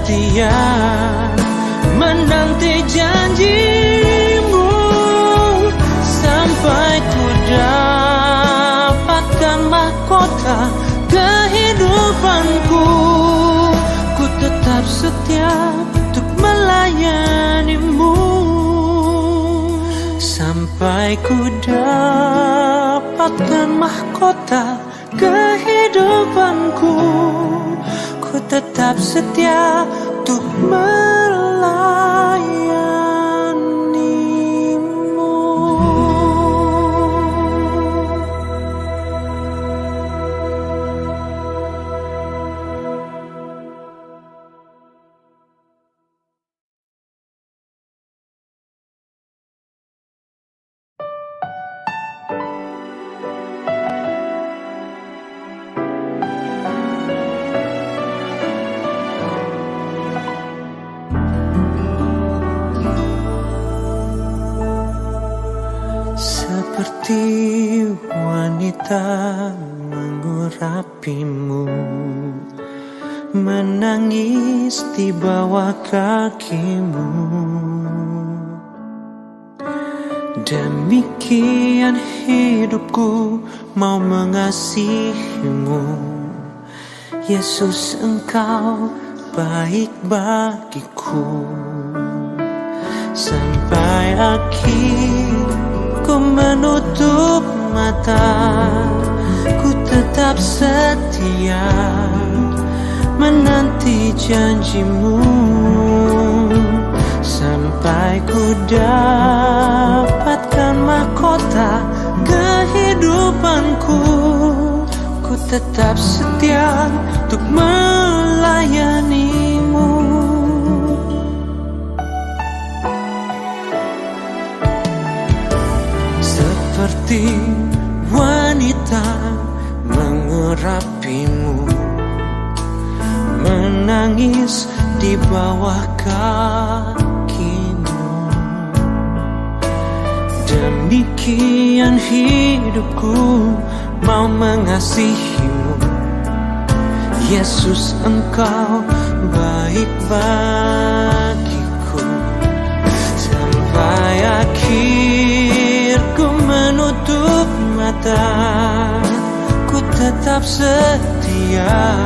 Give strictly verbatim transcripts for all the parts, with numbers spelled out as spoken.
Setia menanti janji-Mu, sampai ku dapatkan mahkota kehidupanku. Ku tetap setia untuk melayani-Mu, sampai ku dapatkan mahkota kehidupanku. Ku tetap setia untuk melayani-Mu. Seperti wanita mengurapi-Mu, menangis di bawah kaki-Mu. Demikian hidupku mau mengasihi-Mu. Yesus, Engkau baik bagiku. Sampai akhir ku menutup mata, ku tetap setia menanti janji-Mu. Sampai ku dapatkan mahkota kehidupanku, ku tetap setia untuk melayani-Mu. Seperti wanita mengurapi-Mu, menangis di bawah kaki-Mu. Demikian hidupku mau mengasihi-Mu. Yesus, Engkau baik bagiku. Sampai akhir ku menutup mata, ku tetap setia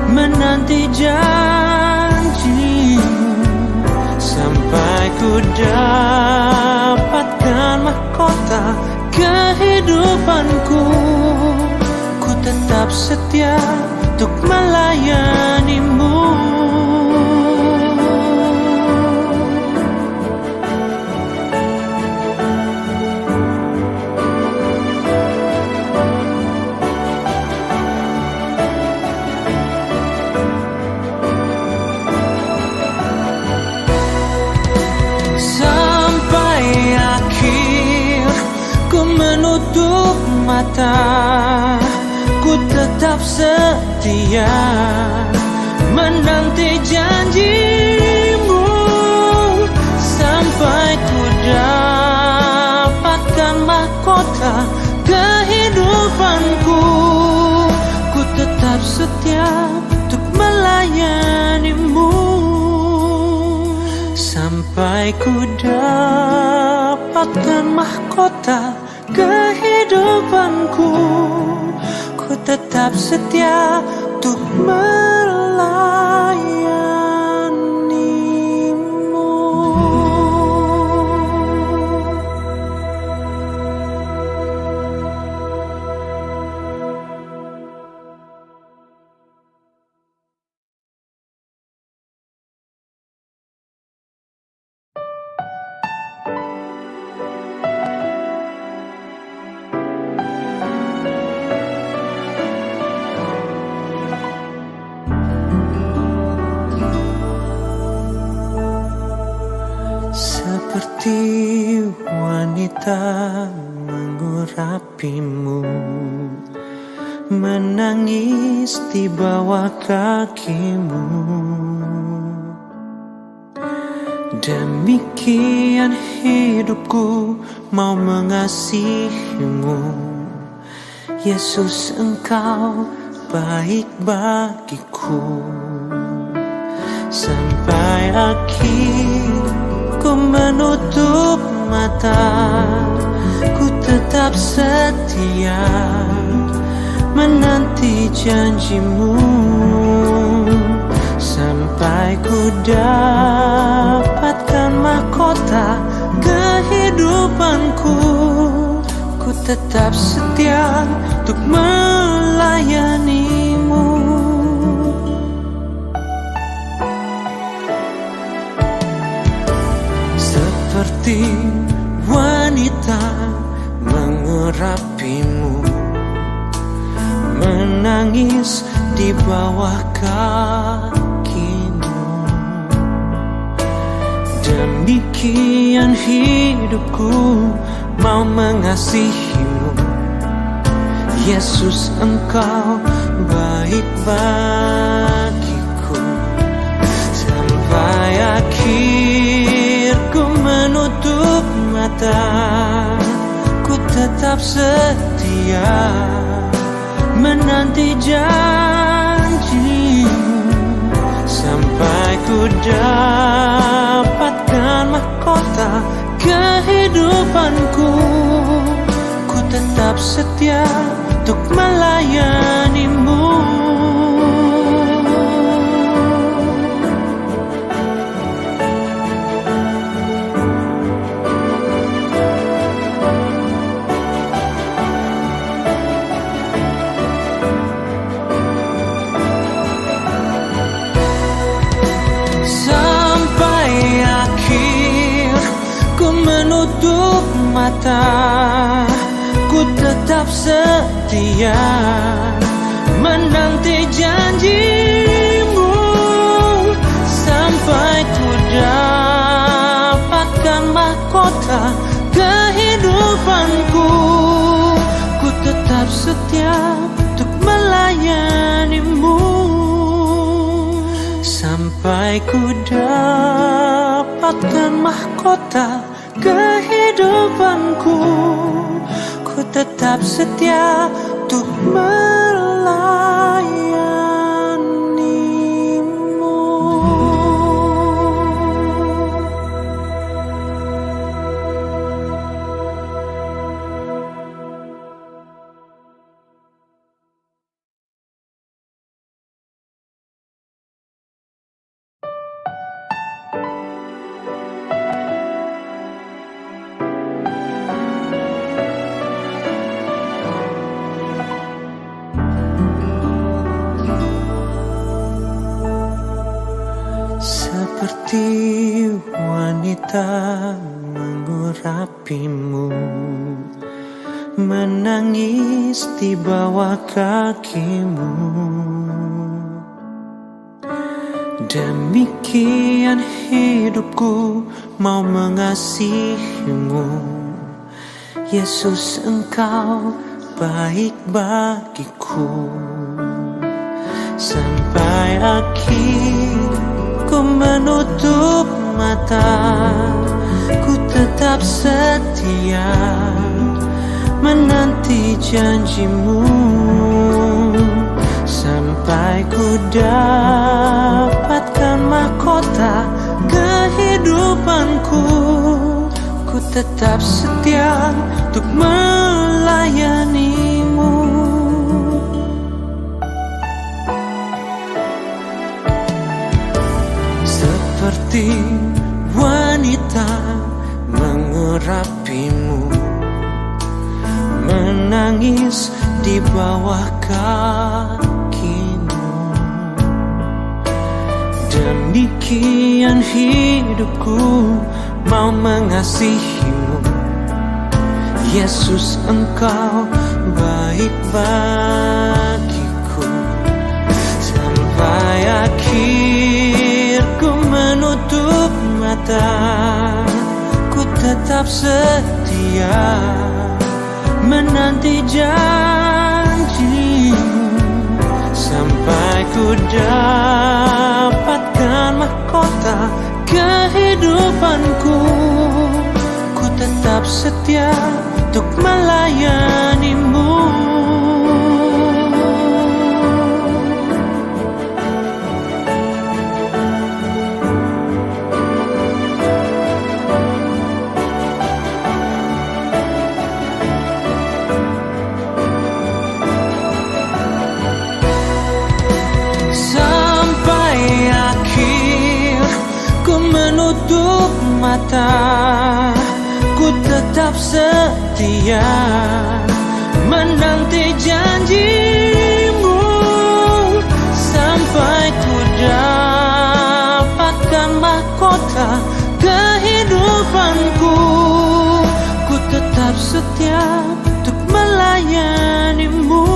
menanti janji-Mu. Sampai ku dapatkan mahkota kehidupanku, ku tetap setia untuk melayani-Mu. Sampai akhir ku menutup mata, ku tetap setia menanti janji-Mu. Sampai ku dapatkan mahkota kehidupanku, ku tetap setia untuk melayani-Mu. Sampai ku dapatkan mahkota kehidupanku, ku tetap setia untuk melayani-Mu. Seperti wanita mengurapi-Mu, menangis di bawah kaki-Mu. Demikian hidupku mau mengasihi-Mu. Yesus, Engkau baik bagiku. Sampai akhir ku menutup mata, ku tetap setia menanti janjimu. Sampai ku dapatkan mahkota kehidupanku, ku tetap setia untuk melayanimu. Seperti wanita mengurapimu, menangis di bawah kakimu. Demikian hidupku mau mengasihimu. Yesus, Engkau baik bagiku. Sampai akhir ku menutup mata, ku tetap setia menanti janjimu. Sampai ku dapatkan mahkota kehidupanku, ku tetap setia untuk melayanimu. Sampai akhir ku menutup mata, ku tetap setia menanti janjimu. Sampai ku dapatkan mahkota kehidupanku, ku tetap setia untuk melayanimu. Sampai ku dapatkan mahkota kehidupanku, ku tetap setia untuk melayanimu. Seperti wanita mengurapimu, menangis di bawah kakimu. Demikian hidupku mau mengasihimu. Yesus, Engkau baik bagiku. Sampai akhir ku menutup mata, ku tetap setia menanti janjimu. Sampai ku dapatkan mahkota kehidupanku, ku tetap setia untuk melayanimu. Seperti wanita mengurapimu, menangis di bawah kakimu. Demikian hidupku mau mengasihimu. Yesus, Engkau baik bagiku. Sampai akhir ku menutup mata, ku tetap setia menanti janjimu. Sampai ku dapatkan mahkota kehidupanku, ku tetap setia untuk melayanimu. Ku tetap setia menanti janji-Mu, sampai ku dapatkan mahkota kehidupanku. Ku tetap setia untuk melayani-Mu,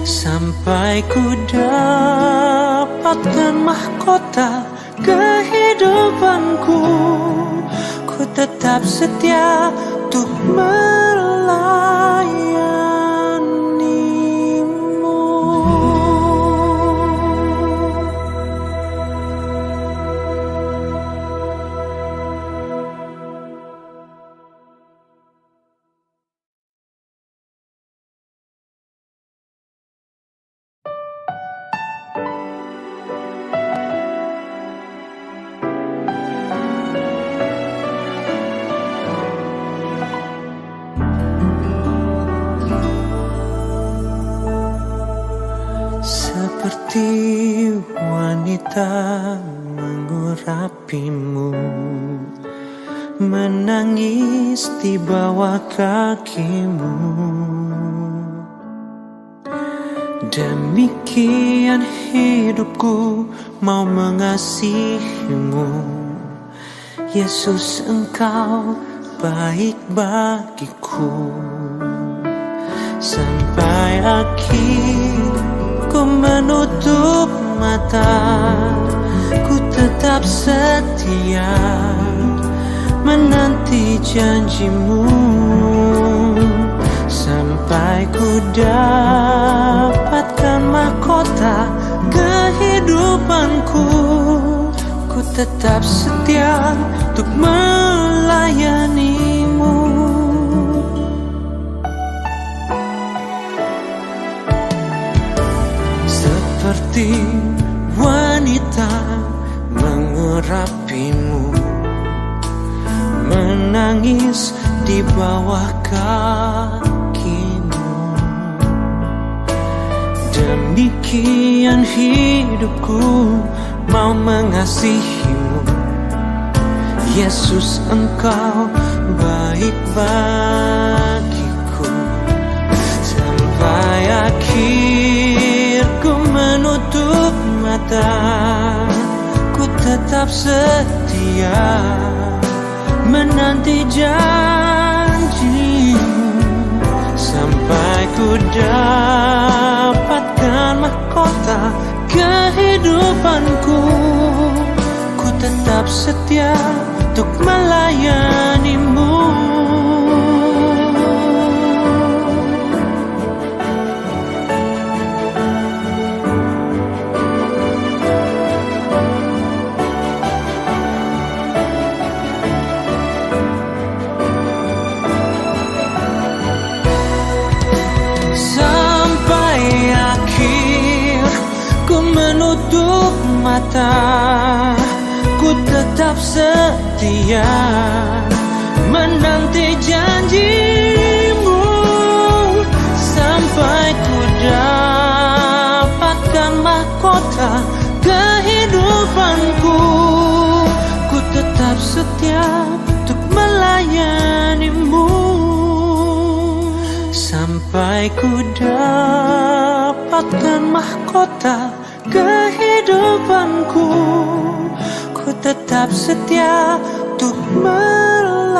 sampai ku dapatkan mahkota kehidupanku. Ku tetap setia untuk melayani-Mu. Seperti wanita mengurapi-Mu, menangis di bawah kaki-Mu. Demikian hidupku mau mengasihi-Mu. Yesus, Engkau baik bagiku. Sampai akhir ku menutup mata, ku tetap setia menanti janji-Mu, sampai ku dapatkan mahkota kehidupanku. Ku tetap setia untuk melayani-Mu. Seperti wanita mengurapi-Mu, menangis di bawah kaki-Mu. Demikian hidupku mau mengasihi-Mu. Yesus, Engkau baik bagiku. Sampai akhir ku menutup mata, ku tetap setia menanti janji-Mu, sampai ku dapatkan mahkota kehidupanku. Ku tetap setia untuk melayani-Mu. Sampai akhir ku menutup mata, ku tetap setia menanti janji-Mu, sampai ku dapatkan mahkota kehidupanku. Ku tetap setia untuk melayani-Mu, sampai ku dapatkan mahkota kehidupanku. Ku tetap setia untuk melayani-Mu.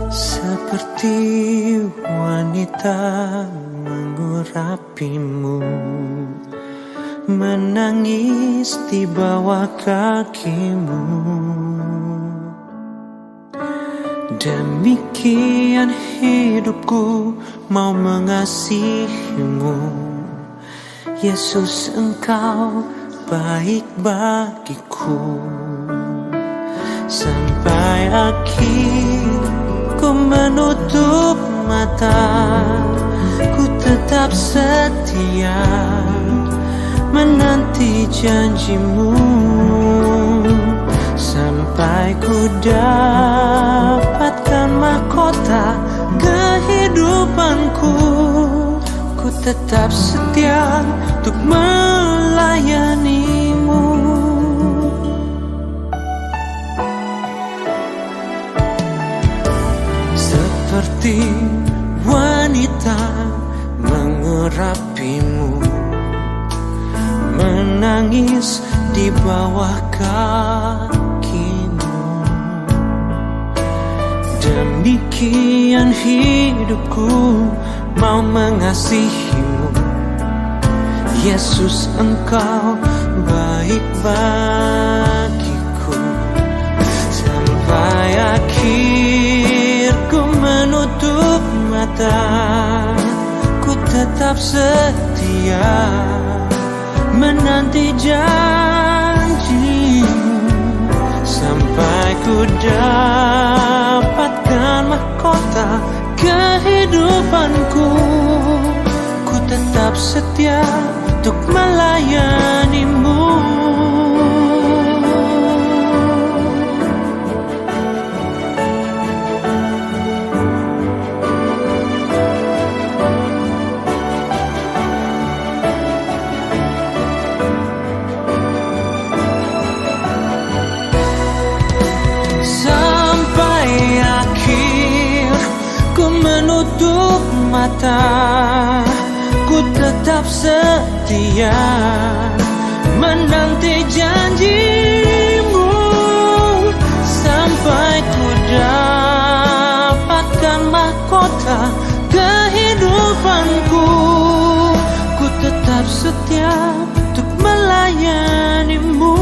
Seperti wanita mengurapi-Mu, menangis di bawah kaki-Mu. Demikian hidupku mau mengasihi-Mu. Yesus, Engkau baik bagiku. Sampai akhir ku menutup mata, ku tetap setia menanti janjimu. Sampai ku dapatkan mahkota kehidupanku, ku tetap setia untuk melayanimu. Seperti wanita mengurapimu, menangis di bawah kakimu. Demikian hidupku mau mengasihimu. Yesus, Engkau baik bagiku. Sampai akhir ku menutup mata, ku tetap setia menanti janjimu. Sampai ku dapatkan mahkota kehidupanku, ku tetap setia untuk melayanimu. Sampai akhir ku menutup mata, ku tetap setia menanti janjimu. Sampai ku dapatkan mahkota kehidupanku, ku tetap setia untuk melayanimu.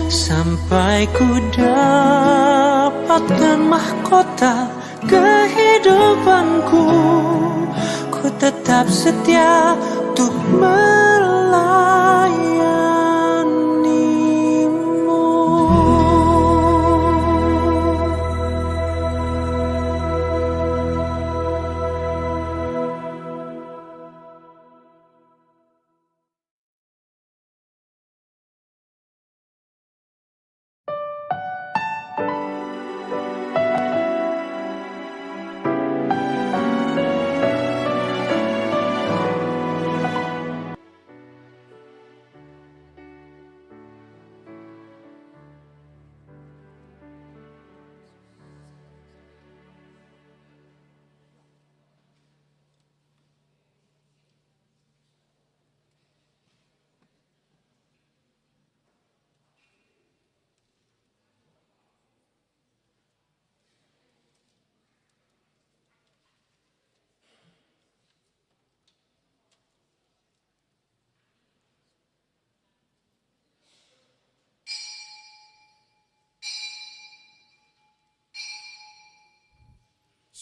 Sampai ku dapatkan mahkota kehidupanku, ku tetap setia untuk melayanimu.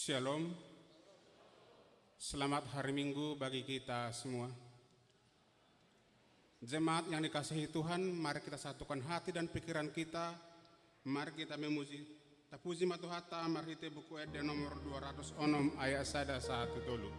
Shalom. Selamat hari Minggu bagi kita semua. Jemaat yang dikasihi Tuhan, mari kita satukan hati dan pikiran kita. Mari kita memuji, tapuji ma Tuhanta marhite Buku Ende nomor dua ratus onom ayat sada sahat tu tolu.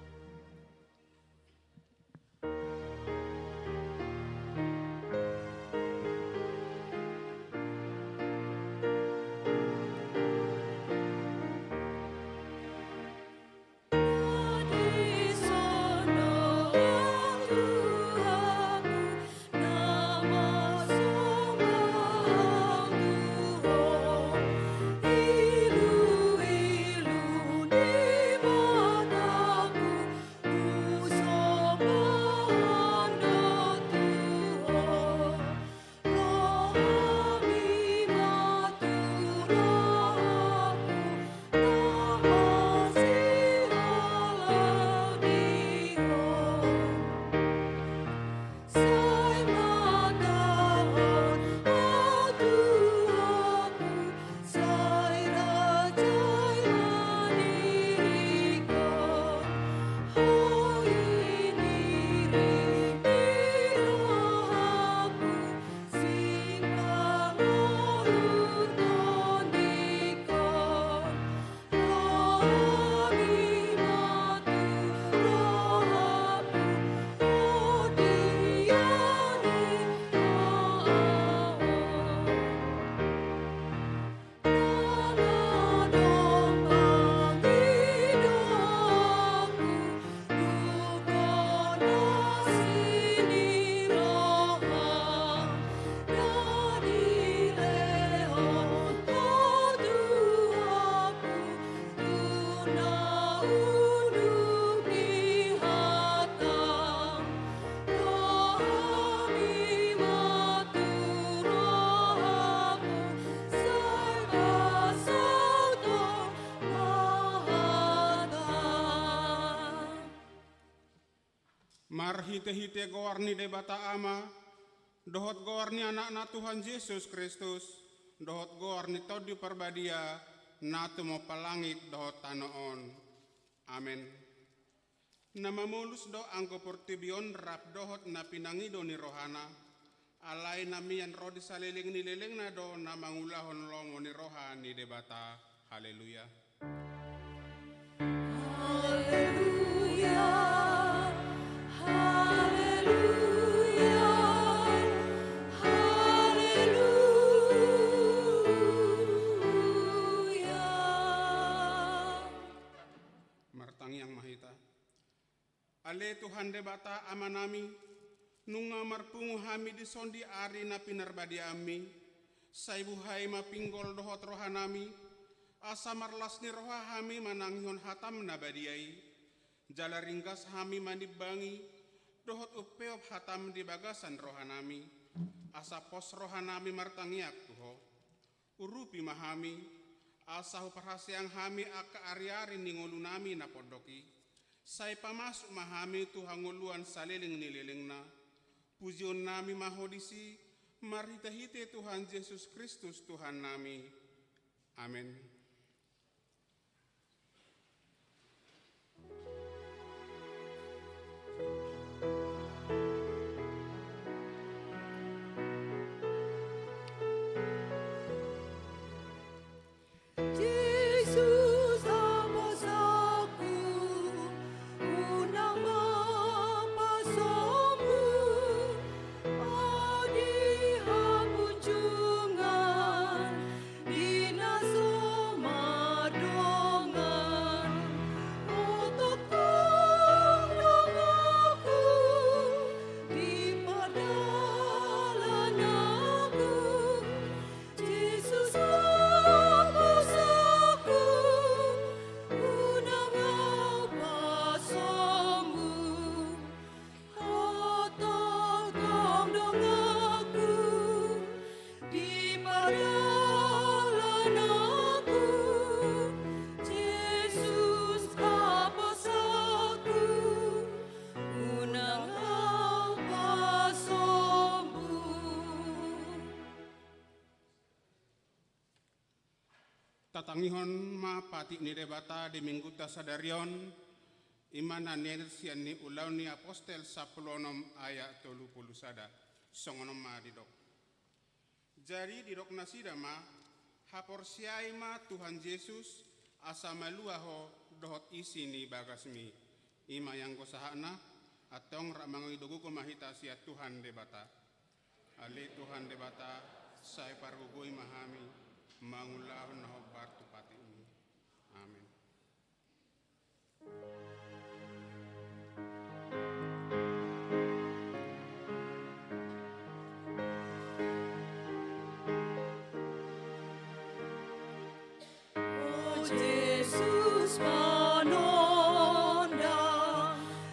Hite-hite goar ni Debata Ama, dohot goar ni Anakna Tuhan Jesus Kristus, dohot goar ni Tondi Parbadia, na tumompa langit dohot tano on. Amen. Na mamolus do anggo portibi on rap dohot na pinangido ni rohana, alai na mian ro di saleleng ni lelengna do na mangulahon lomo ni roha ni Debata. Haleluya. Haleluya, haleluya, haleluya. Martangiang ma hita. Ale Tuhan Debata Amanami, nunga marpungu hami dison di ari na pinarbadiaanmi, sai buhai ma pinggol dohot rohanami, asa marlas ni roha hami manangihon hatam na badia i, jala ringgas hami manimbangi, dohot umpeop hatam di bagasan rohanami, asa pos rohanami martangiang tu Ho. Urupi ma hami, asa huparhaseang hami angka ari-ari ni ngolunami na pondok i. Sai pamasuk ma hami tu hangoluan saleleng ni lelengna. Pujionnami ma Ho disi, marhite-hite Tuhan Jesus Kristus Tuhannami. Amen. Jesus, apostelku, unang ma pasombu, adi hapunjungan, di na so mardongan, otokkon donganku, di pardalananku, Jesus, apostelku, unang au pasombu. Otokkon donganku, di pardalananku, Jesus, apostelku, unang au pasombu. Tatangihon ma patik ni Debata di Minggunta sadari on, i ma na niajar sian ni Ulaon ni Apostel sampulu onom ayat tolu pulu sada. Songon on ma didok. Jadi didok nasida ma, haporseai ma Tuhan Jesus, asa malua ho dohot isi ni bagasmi. I ma ianggo sahatna, antong rap mangido gogo ma hita sian Tuhan Debata. Ale Tuhan Debata, sai pargogoi ma hami, mangulahon na hombar tu patikmi. Amen. O Jesus panondang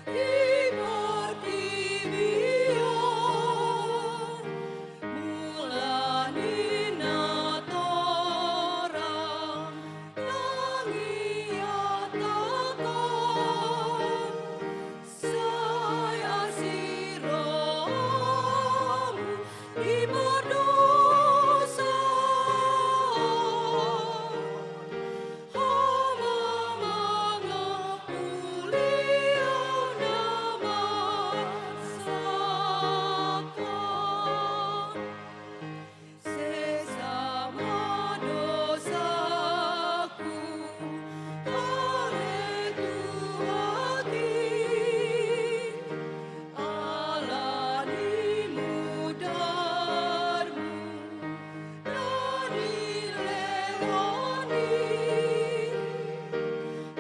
di portibi on, mula ni natorang tangiang tangkon, sai asi rohamu di pardosa. Ho ma mangapulion na marsangkap. Sesa ma dosaku, ale Tuhanki, ala ni mudarmu na nilehonmi.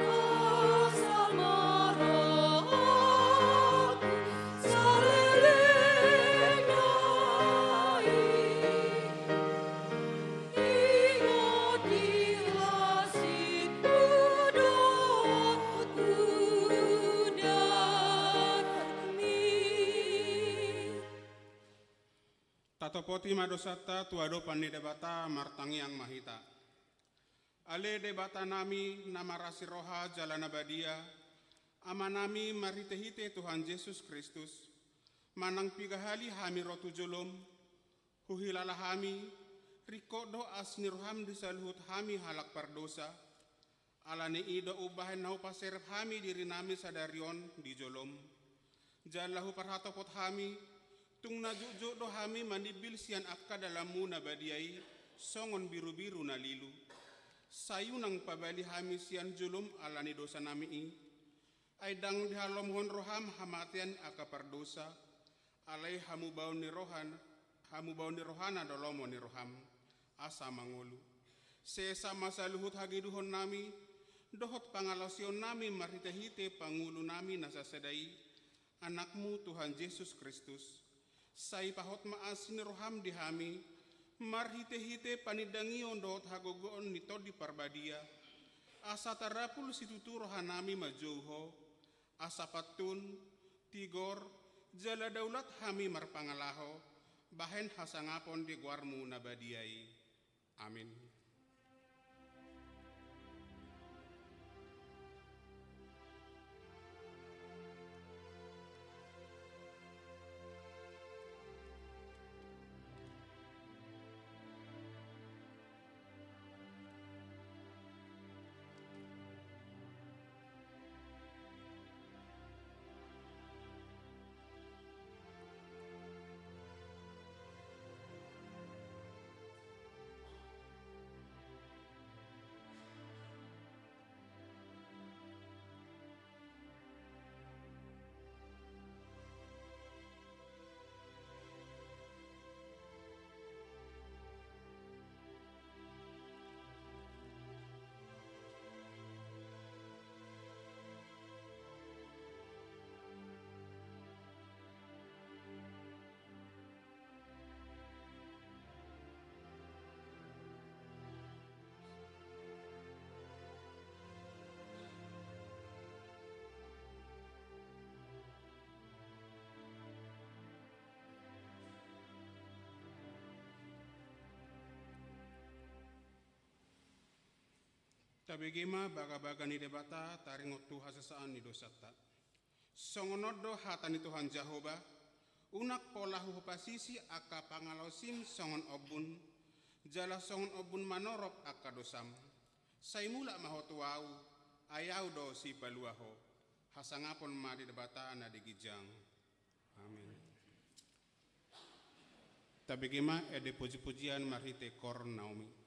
Asal ma rohaku saleleng ni lelengna i. Ingot di hasitmu do hudangmi. Tatopoti ma dosanta tu adopan ni Debata, martangiang ma hita. Ale Debatanami na marasi roha jala na badia, Amanami marhite-hite Tuhan Jesus Kristus, Manang piga hali hami ro tu jolom, huhilala hami, ringkot do asi ni roham di saluhut hami halak pardosa. Ala ni i do umbahen na hupaserep hami dirinami sadari on di jolom. Jala huparhatopot hami, tung na jotjot do hami manimbil sian angka dalanmu na badia i, songon birubiru na lilu. Sai unang pabali hami sian jolom ala ni dosanami i. Ai ndang dihalomohon roham hamatean angka pardosa, alai hamubaon ni rohan, hamubaon ni rohana do lomo ni roham, asa mangolu. Sesa ma saluhut hageduhonnami, dohot pangalaosionnami marhitehite pangulunami na sasada i, Anakmu Tuhan Jesus Kristus. Sai pahot ma asi ni roham di hami, marhitehite panindangion dohot hagogoon ni Tondi Parbadia, asa tarapul situtu rohanami manjou Ho, asa pantun, tigor, jala daulat hami marpangalaho, bahen hasangapon di goarmu na badia i. Amin. Tabege ma bagabaga ni Debata taringot tu hasesaan ni dosanta. Songon on do hata ni Tuhan Jahowa, unang pola hupasisi angka pangalaosim songon ombun, jala songon ombun manorop angka dosam. Sai mulak ma ho tu Ahu, ai Ahu do sipalua ho. Hasangapon ma di Debata na di ginjang. Amin. Tabege ma ende pujipujian marhite kor Naomi.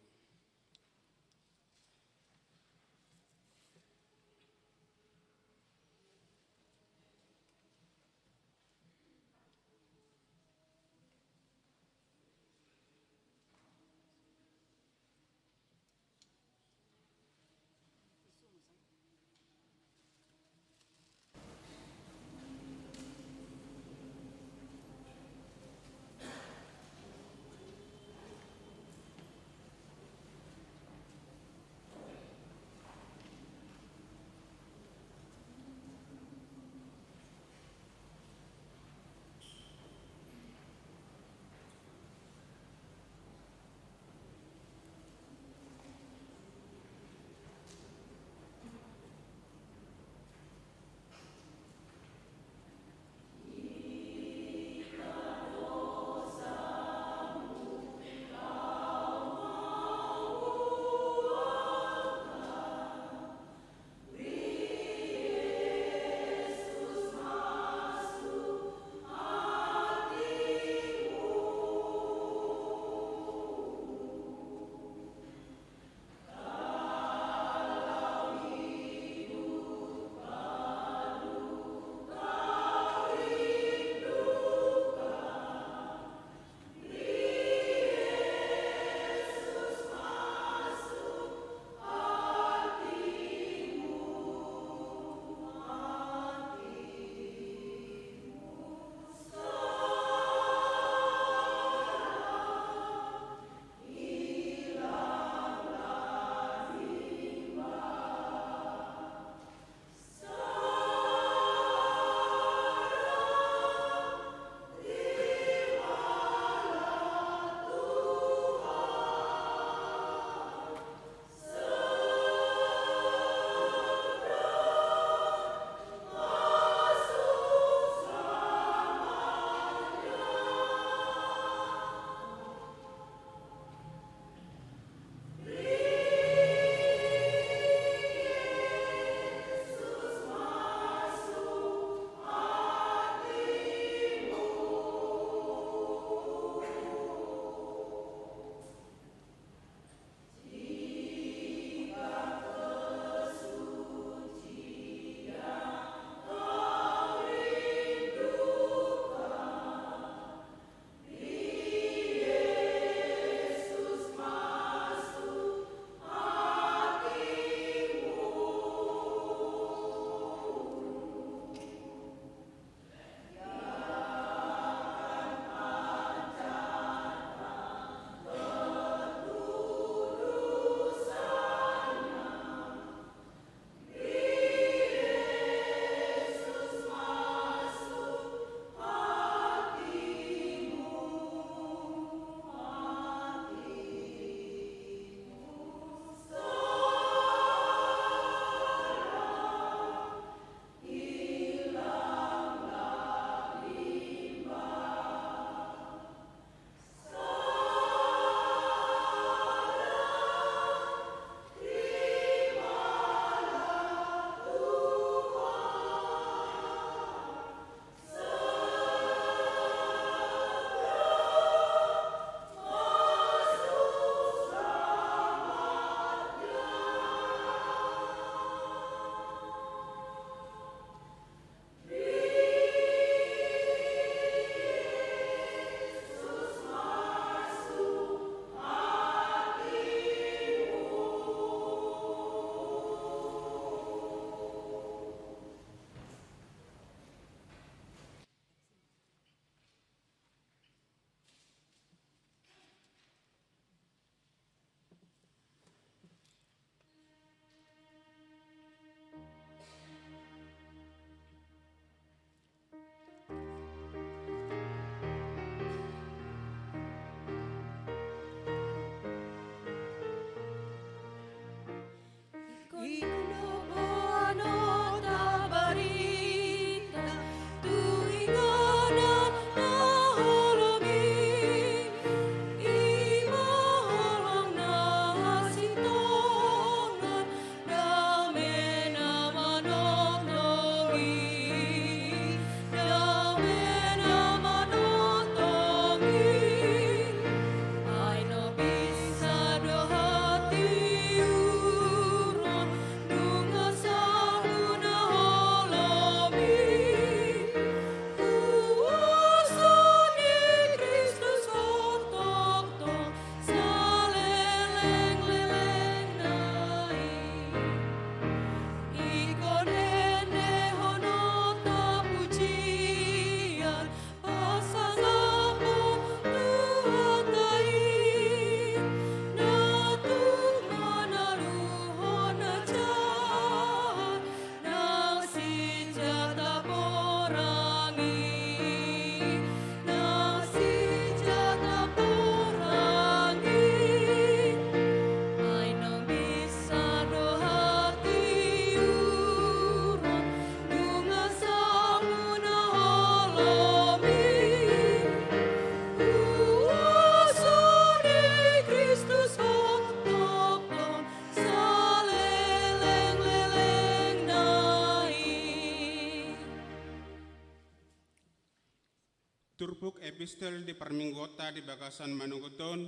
Turpuk epistel di parmingguonta di bagasan manogot on,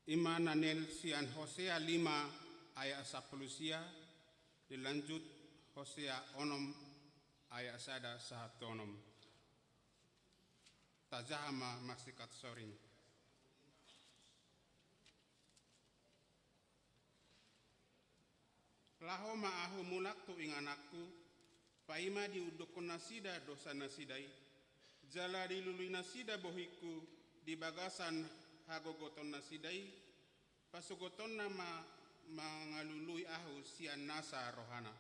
ima na nilehon sian Hosea lima ayat sampulu sia, dilanjut Hosea onom ayat sada sahat tu onom. Tajaha ma marsingkat soring. Laho ma ahu mulak tu ingananku, paima diundukkon nasida dosa nasida i, jala dilului nasida bohingku di bagasan hagogoton nasida i, pasogotonna ma mangalului ahu sian nasa rohana.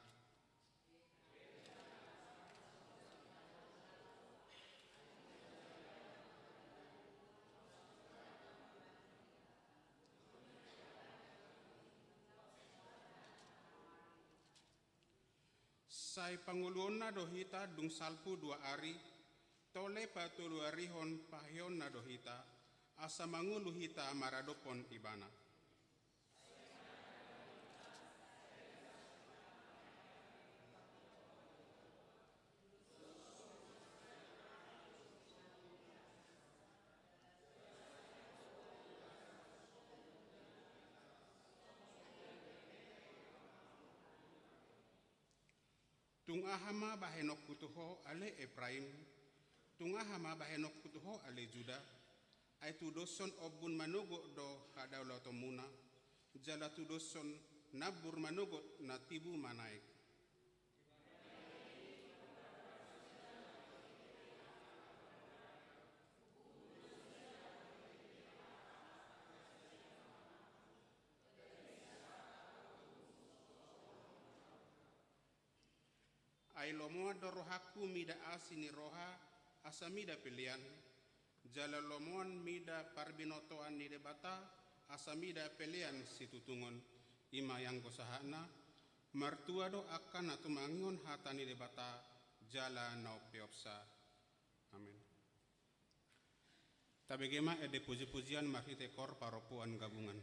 Sai pangoluonna do hita dung salpu dua ari, tole patoluarihon paheonna do hita, asa mangolu hita maradophon ibana. Tung aha ma bahenonku tu ho ale Epraim? Tung aha ma bahenonku tu ho ale Juda? Ai tudoshon ombun manogot do hadaulatonmuna, jala tudoshon nambur manogot na tibu manaek. Ai lomoan do rohangku mida asi ni roha asa mida pelean, jala lomoan mida parbinotoan ni Debata asa mida pelean situtungon. Ima i anggo sahatna. Martua do angka na tumangihon hata ni Debata jala na umpeopsa. Amen. Tabege ma ende pujipujian marhite kor parompuan gabungan.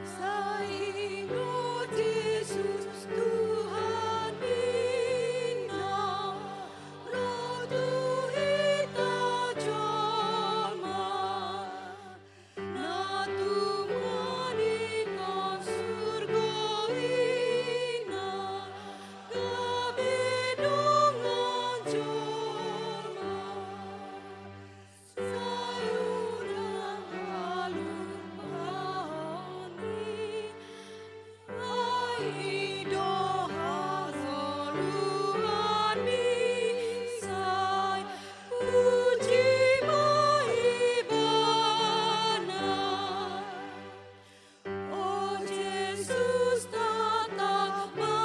Sai do Jesus Tuhan i na ro tu hita jolma, na tumandangkon surgo i na gabe dongan jolma. Sai unang halumpang i, ai do hasoluanmi, sai puji ma Ibana. O Jesus, tatap ma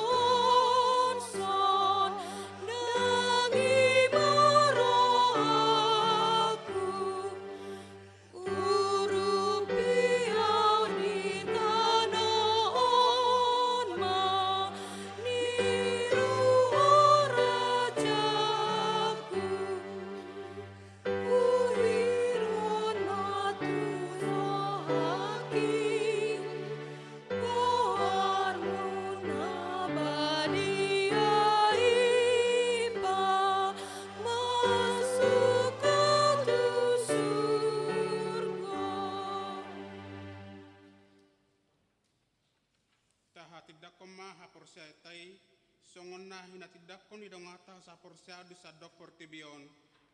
au sonang i ma rohangku. Urupi au di tano on ma niru, o Rajaku. Uhiron ma tu rohangki goarmu na badia i, pamasuk au tu surgo. Tahatindangkon ma haporseaonta i, songon na hinatindangkon ni dongan sahaporseaon di sandok portibi on,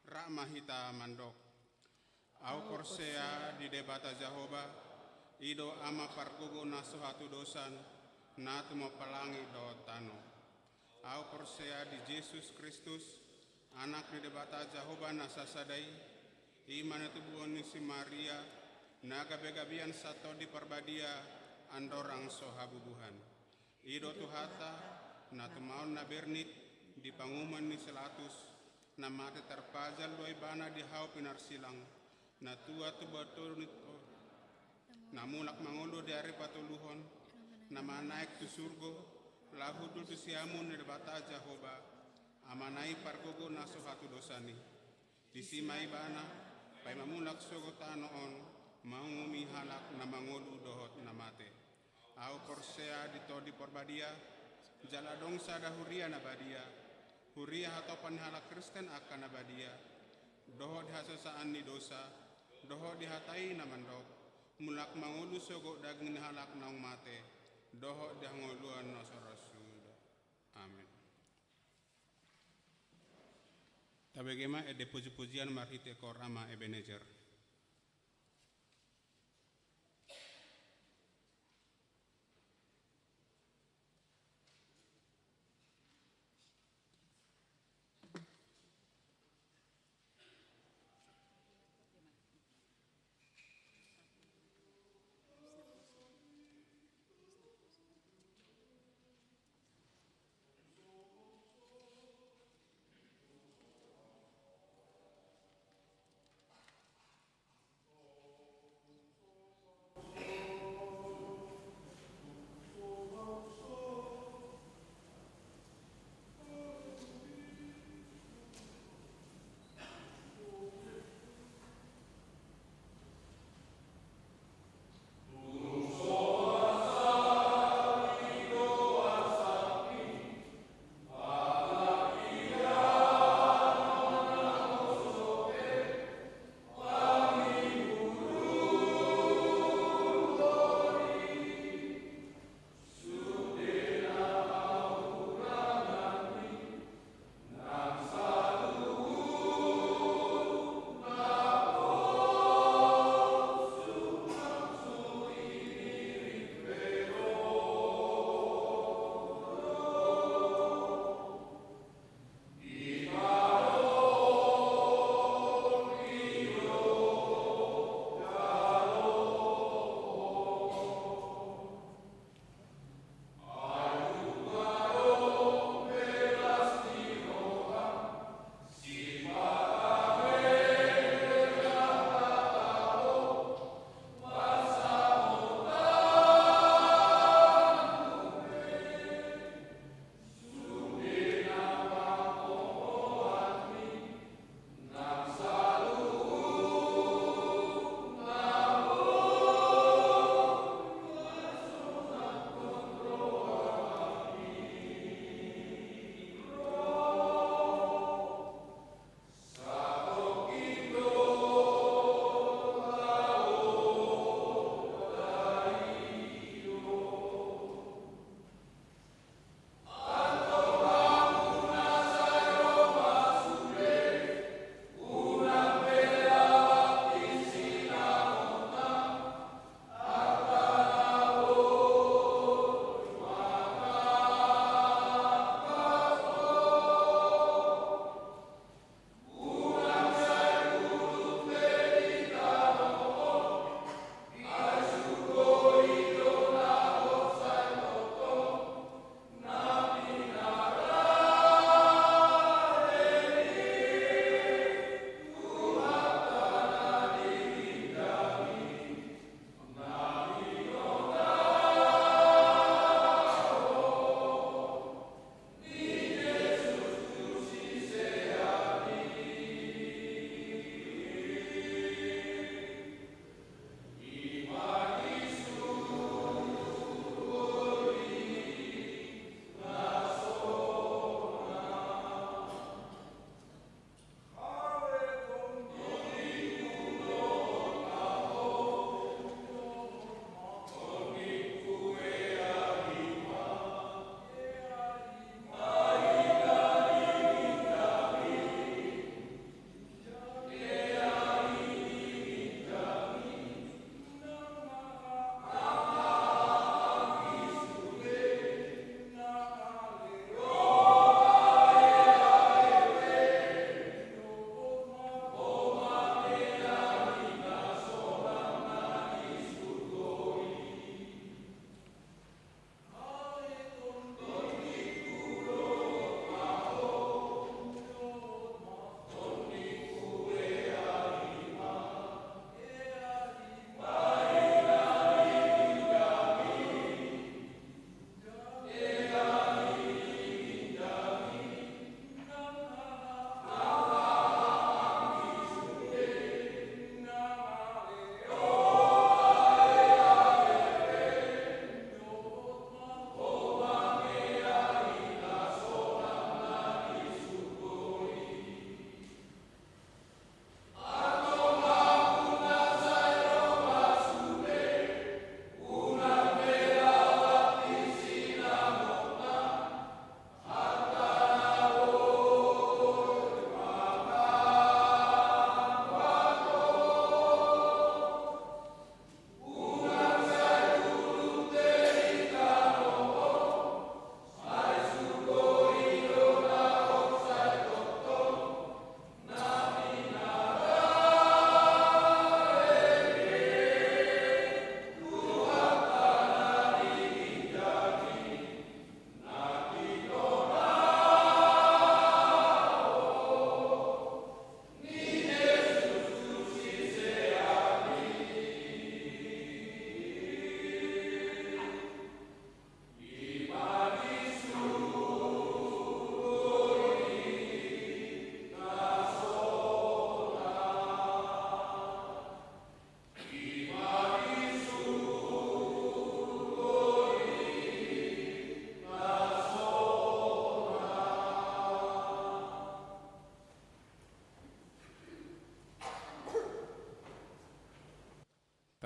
rap ma hita mandok. Au porsea di Debata Jahowa, i do Ama pargogo na so hatudosan, na tumompa langit dohot tano. Au porsea di Jesus Kristus, Anak ni Debata Jahowa na sasada i, i ma na tubuhon ni si Maria, na gabegabean satondi parbadia, andorang so habubuhan. I do Tuhanta, na tumaon na bernit di panguhuman ni si Latus, na mate tarpajal do Ibana di hau pinarsilang, na tua tu batu ni to-, na mulak mangolu di ari patoluhon, na manaek tu surgo, laho hundul tu siamun ni Debata Jahowa, Amana i pargogo na so hatudosan i. Disi ma Ibana paima mulak sogot tano on, manguhumi halak na mangolu dohot na mate. Au porsea di Tondi Parbadia, jala adong sada huria na badia, huria hatopan ni halak Kristen angka na badia, dohot di hasesaan ni dosa, dohot di hata i na mandok, mulak mangolu sogot daging ni halak naung mate, dohot di hangoluan na so ro suda. Amen. Tabege ma ende pujipujian marhite koor Ama Ebenezer.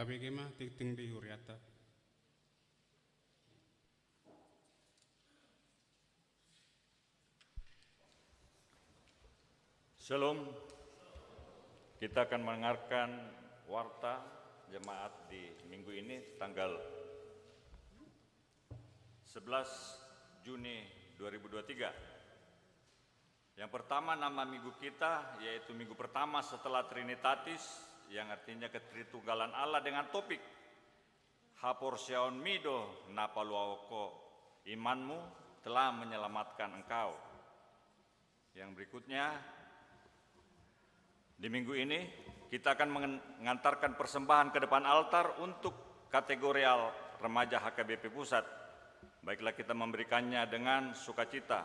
Tabege ma tingting di huriata. Shalom. Kita akan mendengarkan warta jemaat di minggu ini, tanggal sebelas Juni dua ribu dua puluh tiga. Yang pertama, nama minggu kita, yaitu minggu pertama setelah Trinitatis, yang artinya Ketritunggalan Allah, dengan topik Haporseaonmi do na paluahon ho, imanmu telah menyelamatkan engkau. Yang berikutnya, di minggu ini kita akan mengantarkan persembahan ke depan altar untuk kategorial remaja H K B P Pusat. Baiklah, kita memberikannya dengan sukacita.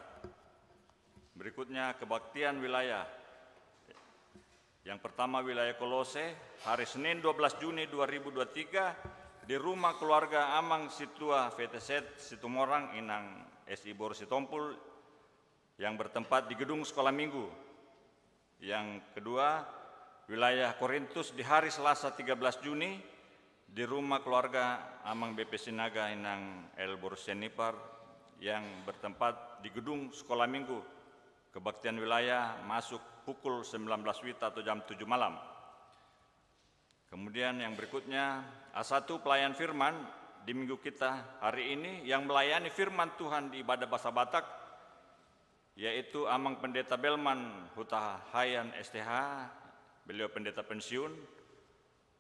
Berikutnya, kebaktian wilayah. Yang pertama, wilayah Kolose, hari Senin dua belas Juni dua ribu dua puluh tiga, di rumah keluarga Amang Situa Feteset Situmorang, Inang S I Boru Sitompul, yang bertempat di gedung sekolah minggu. Yang kedua, wilayah Korintus, di hari Selasa tiga belas Juni, di rumah keluarga Amang B P Sinaga, Inang L Boru Sianipar, yang bertempat di gedung sekolah minggu. Kebaktian wilayah masuk pukul sembilan belas wita atau jam tujuh malam. Kemudian yang berikutnya, A satu, pelayan firman di minggu kita hari ini. Yang melayani firman Tuhan di ibadah bahasa Batak, yaitu Amang Pendeta Belman Hutahaean S T H, beliau pendeta pensiun.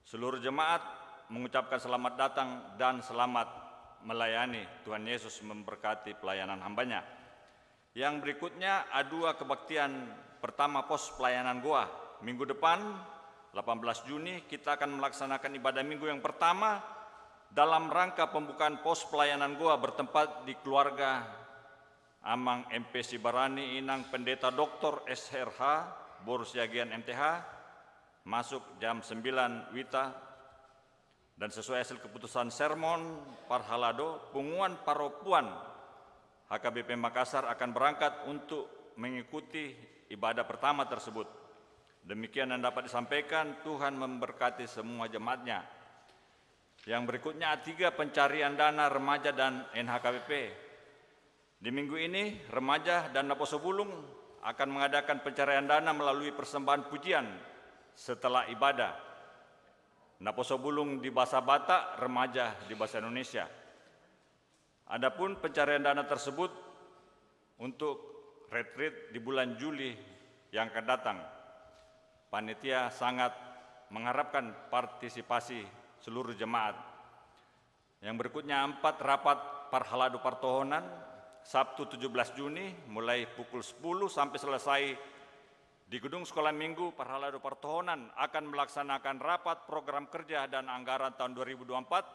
Seluruh jemaat mengucapkan selamat datang dan selamat melayani. Tuhan Yesus memberkati pelayanan hamba-Nya. Yang berikutnya, A dua, kebaktian pertama pos pelayanan Goa. Minggu depan, delapan belas Juni, kita akan melaksanakan ibadah minggu yang pertama dalam rangka pembukaan pos pelayanan Goa, bertempat di keluarga Amang M P Sibarani, Inang Pendeta Doktor S R H Boru Siagian M T H, masuk jam sembilan wita, dan sesuai hasil keputusan sermon parhalado, punguan parompuan H K B P Makassar akan berangkat untuk mengikuti ibadah pertama tersebut. Demikian yang dapat disampaikan, Tuhan memberkati semua jemaat-Nya. Yang berikutnya, A tiga, pencarian dana remaja dan N H K B P. Di minggu ini, remaja dan Naposobulung akan mengadakan pencarian dana melalui persembahan pujian setelah ibadah. Naposobulung di bahasa Batak, remaja di bahasa Indonesia. Adapun pencarian dana tersebut untuk retreat di bulan Juli yang akan datang. Panitia sangat mengharapkan partisipasi seluruh jemaat. Yang berikutnya, A empat, rapat parhalado partohonan, Sabtu tujuh belas Juni, mulai pukul sepuluh sampai selesai di gedung sekolah minggu. Parhalado partohonan akan melaksanakan rapat program kerja dan anggaran tahun dua ribu dua puluh empat.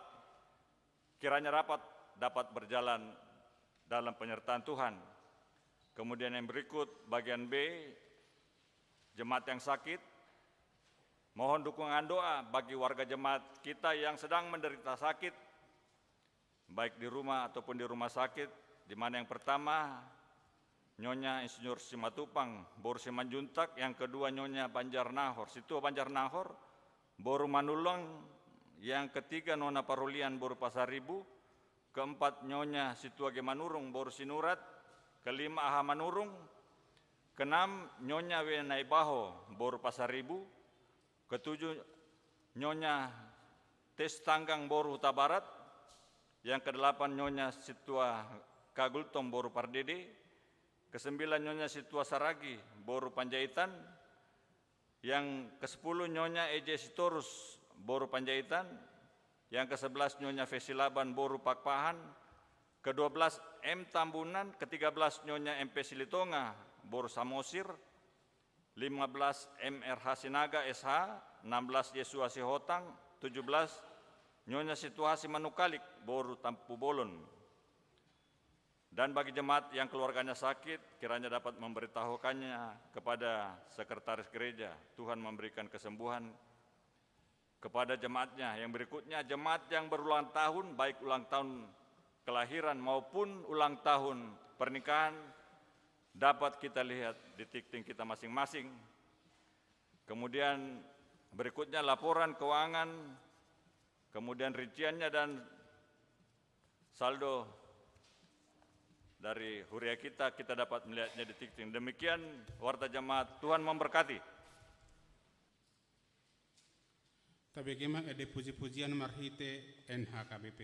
Kiranya rapat dapat berjalan dalam penyertaan Tuhan. Kemudian yang berikut, bagian B, jemaat yang sakit. Mohon dukungan doa bagi warga jemaat kita yang sedang menderita sakit, baik di rumah ataupun di rumah sakit, di mana yang pertama, Nyonya Insinyur Simatupang, Boru Simanjuntak, yang kedua, Nyonya Banjarnahor, Situa Banjarnahor, Boru Manullang, yang ketiga, Nona Parulian, Boru Pasaribu, keempat, Nyonya Situa Gemanurung, Boru Sinurat, kelima, Aha Manurung, keenam, Nyonya W Naibaho, Boru Pasaribu, ketujuh, Nyonya Testanggang, Boru Hutabarat, yang kedelapan, Nyonya Situa Kagultom, Boru Pardede, kesembilan, Nyonya Situa Saragi, Boru Panjaitan, yang kesepuluh, Nyonya E J Sitorus, Boru Panjaitan, yang kesebelas, Nyonya Fesilaban, Boru Pakpahan, kedua belas, M Tambunan, ketiga belas, Nyonya M P Silitonga, Boru Samosir, lima belas, M R H Sinaga, S H, enam belas, Yesua Sihotang, tujuh belas, Nyonya Situa Simanungkalit, Boru Tampubolon. Dan bagi jemaat yang keluarganya sakit, kiranya dapat memberitahukannya kepada sekretaris gereja. Tuhan memberikan kesembuhan kepada jemaat-Nya. Yang berikutnya, jemaat yang berulang tahun, baik ulang tahun kelahiran maupun ulang tahun pernikahan, dapat kita lihat di tingting kita masing-masing. Kemudian berikutnya, laporan keuangan Kemudian rinciannya dan saldo dari huria kita, kita dapat melihatnya di tingting. Demikian warta jemaat, Tuhan memberkati. Tabege ma ende puji-pujian marhite N H K B P.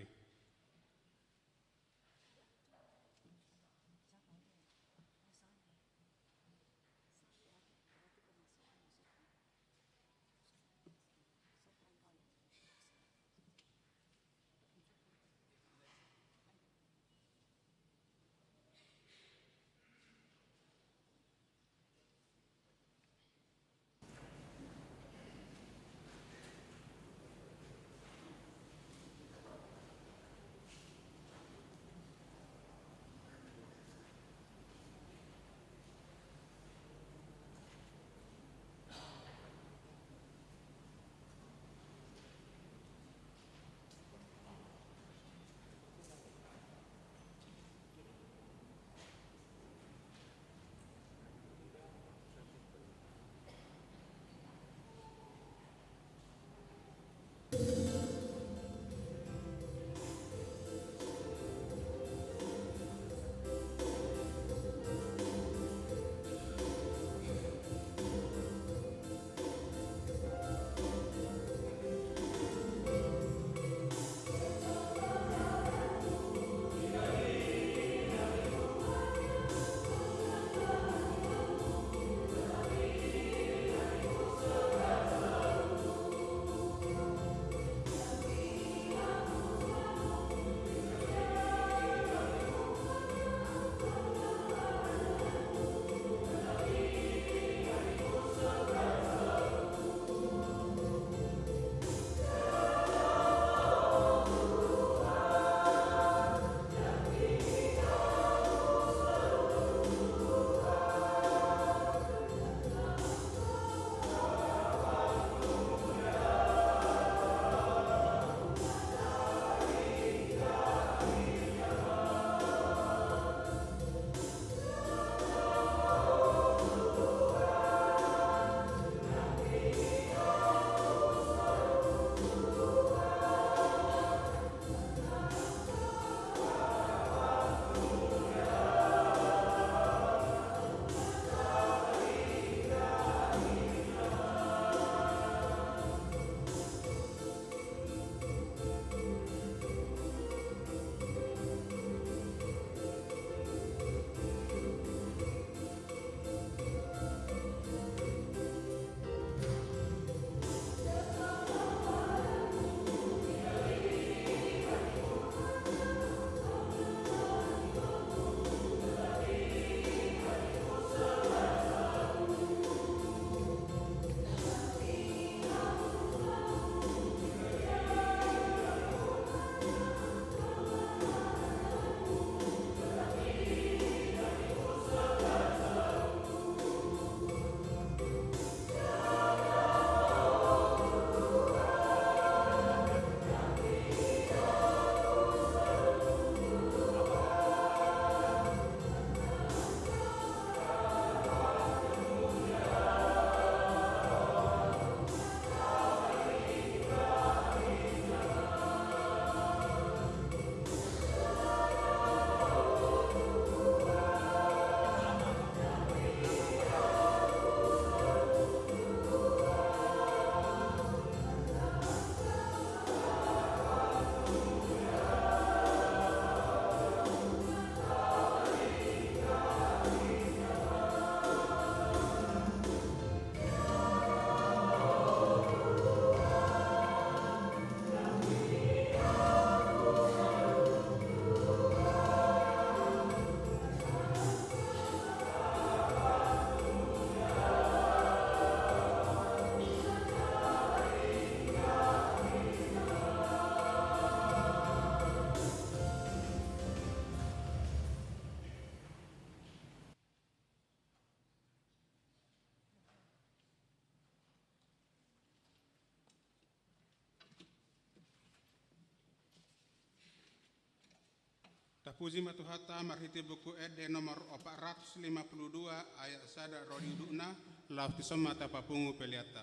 Tapuji ma Tuhanta marhite Buku Ende nomor opat ratus lima puluh dua ayat sada ro di udutna, laos dison ma tapapungu peleanta.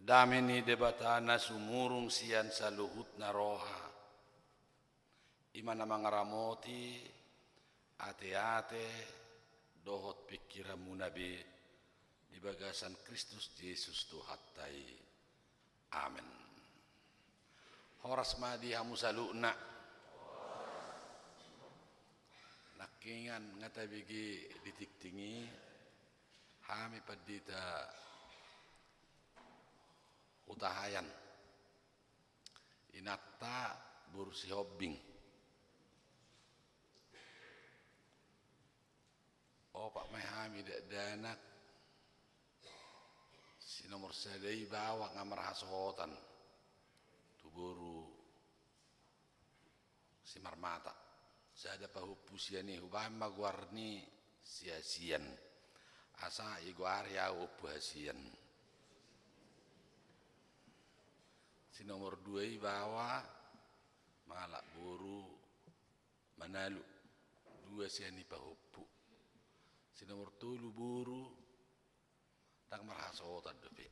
Dame ni Debata na sumurung sian saluhutna roha, i ma na mangaramoti ateate dohot pingkiranmuna be di bagas San Kristus Jesus Tuhanta i. Amen. Horas ma di hamu saluhutna. Nangkiningan nga tabege di tingting i, hami pandita Hutahaean, inanta boru Sihombing. Opat ma i hami dakdanak. Si nomor sada i baoa nga marhasohotan tu boru Simarmata. Sada pahompu sian i, hubaen ma goar ni si Hasian. Asa igoari au Ompu Hasian. Si nomor dua i baoa mangalap boru Manalu, dua sian i pahompu. Si nomor tolu boru ndang marhasohotan dope.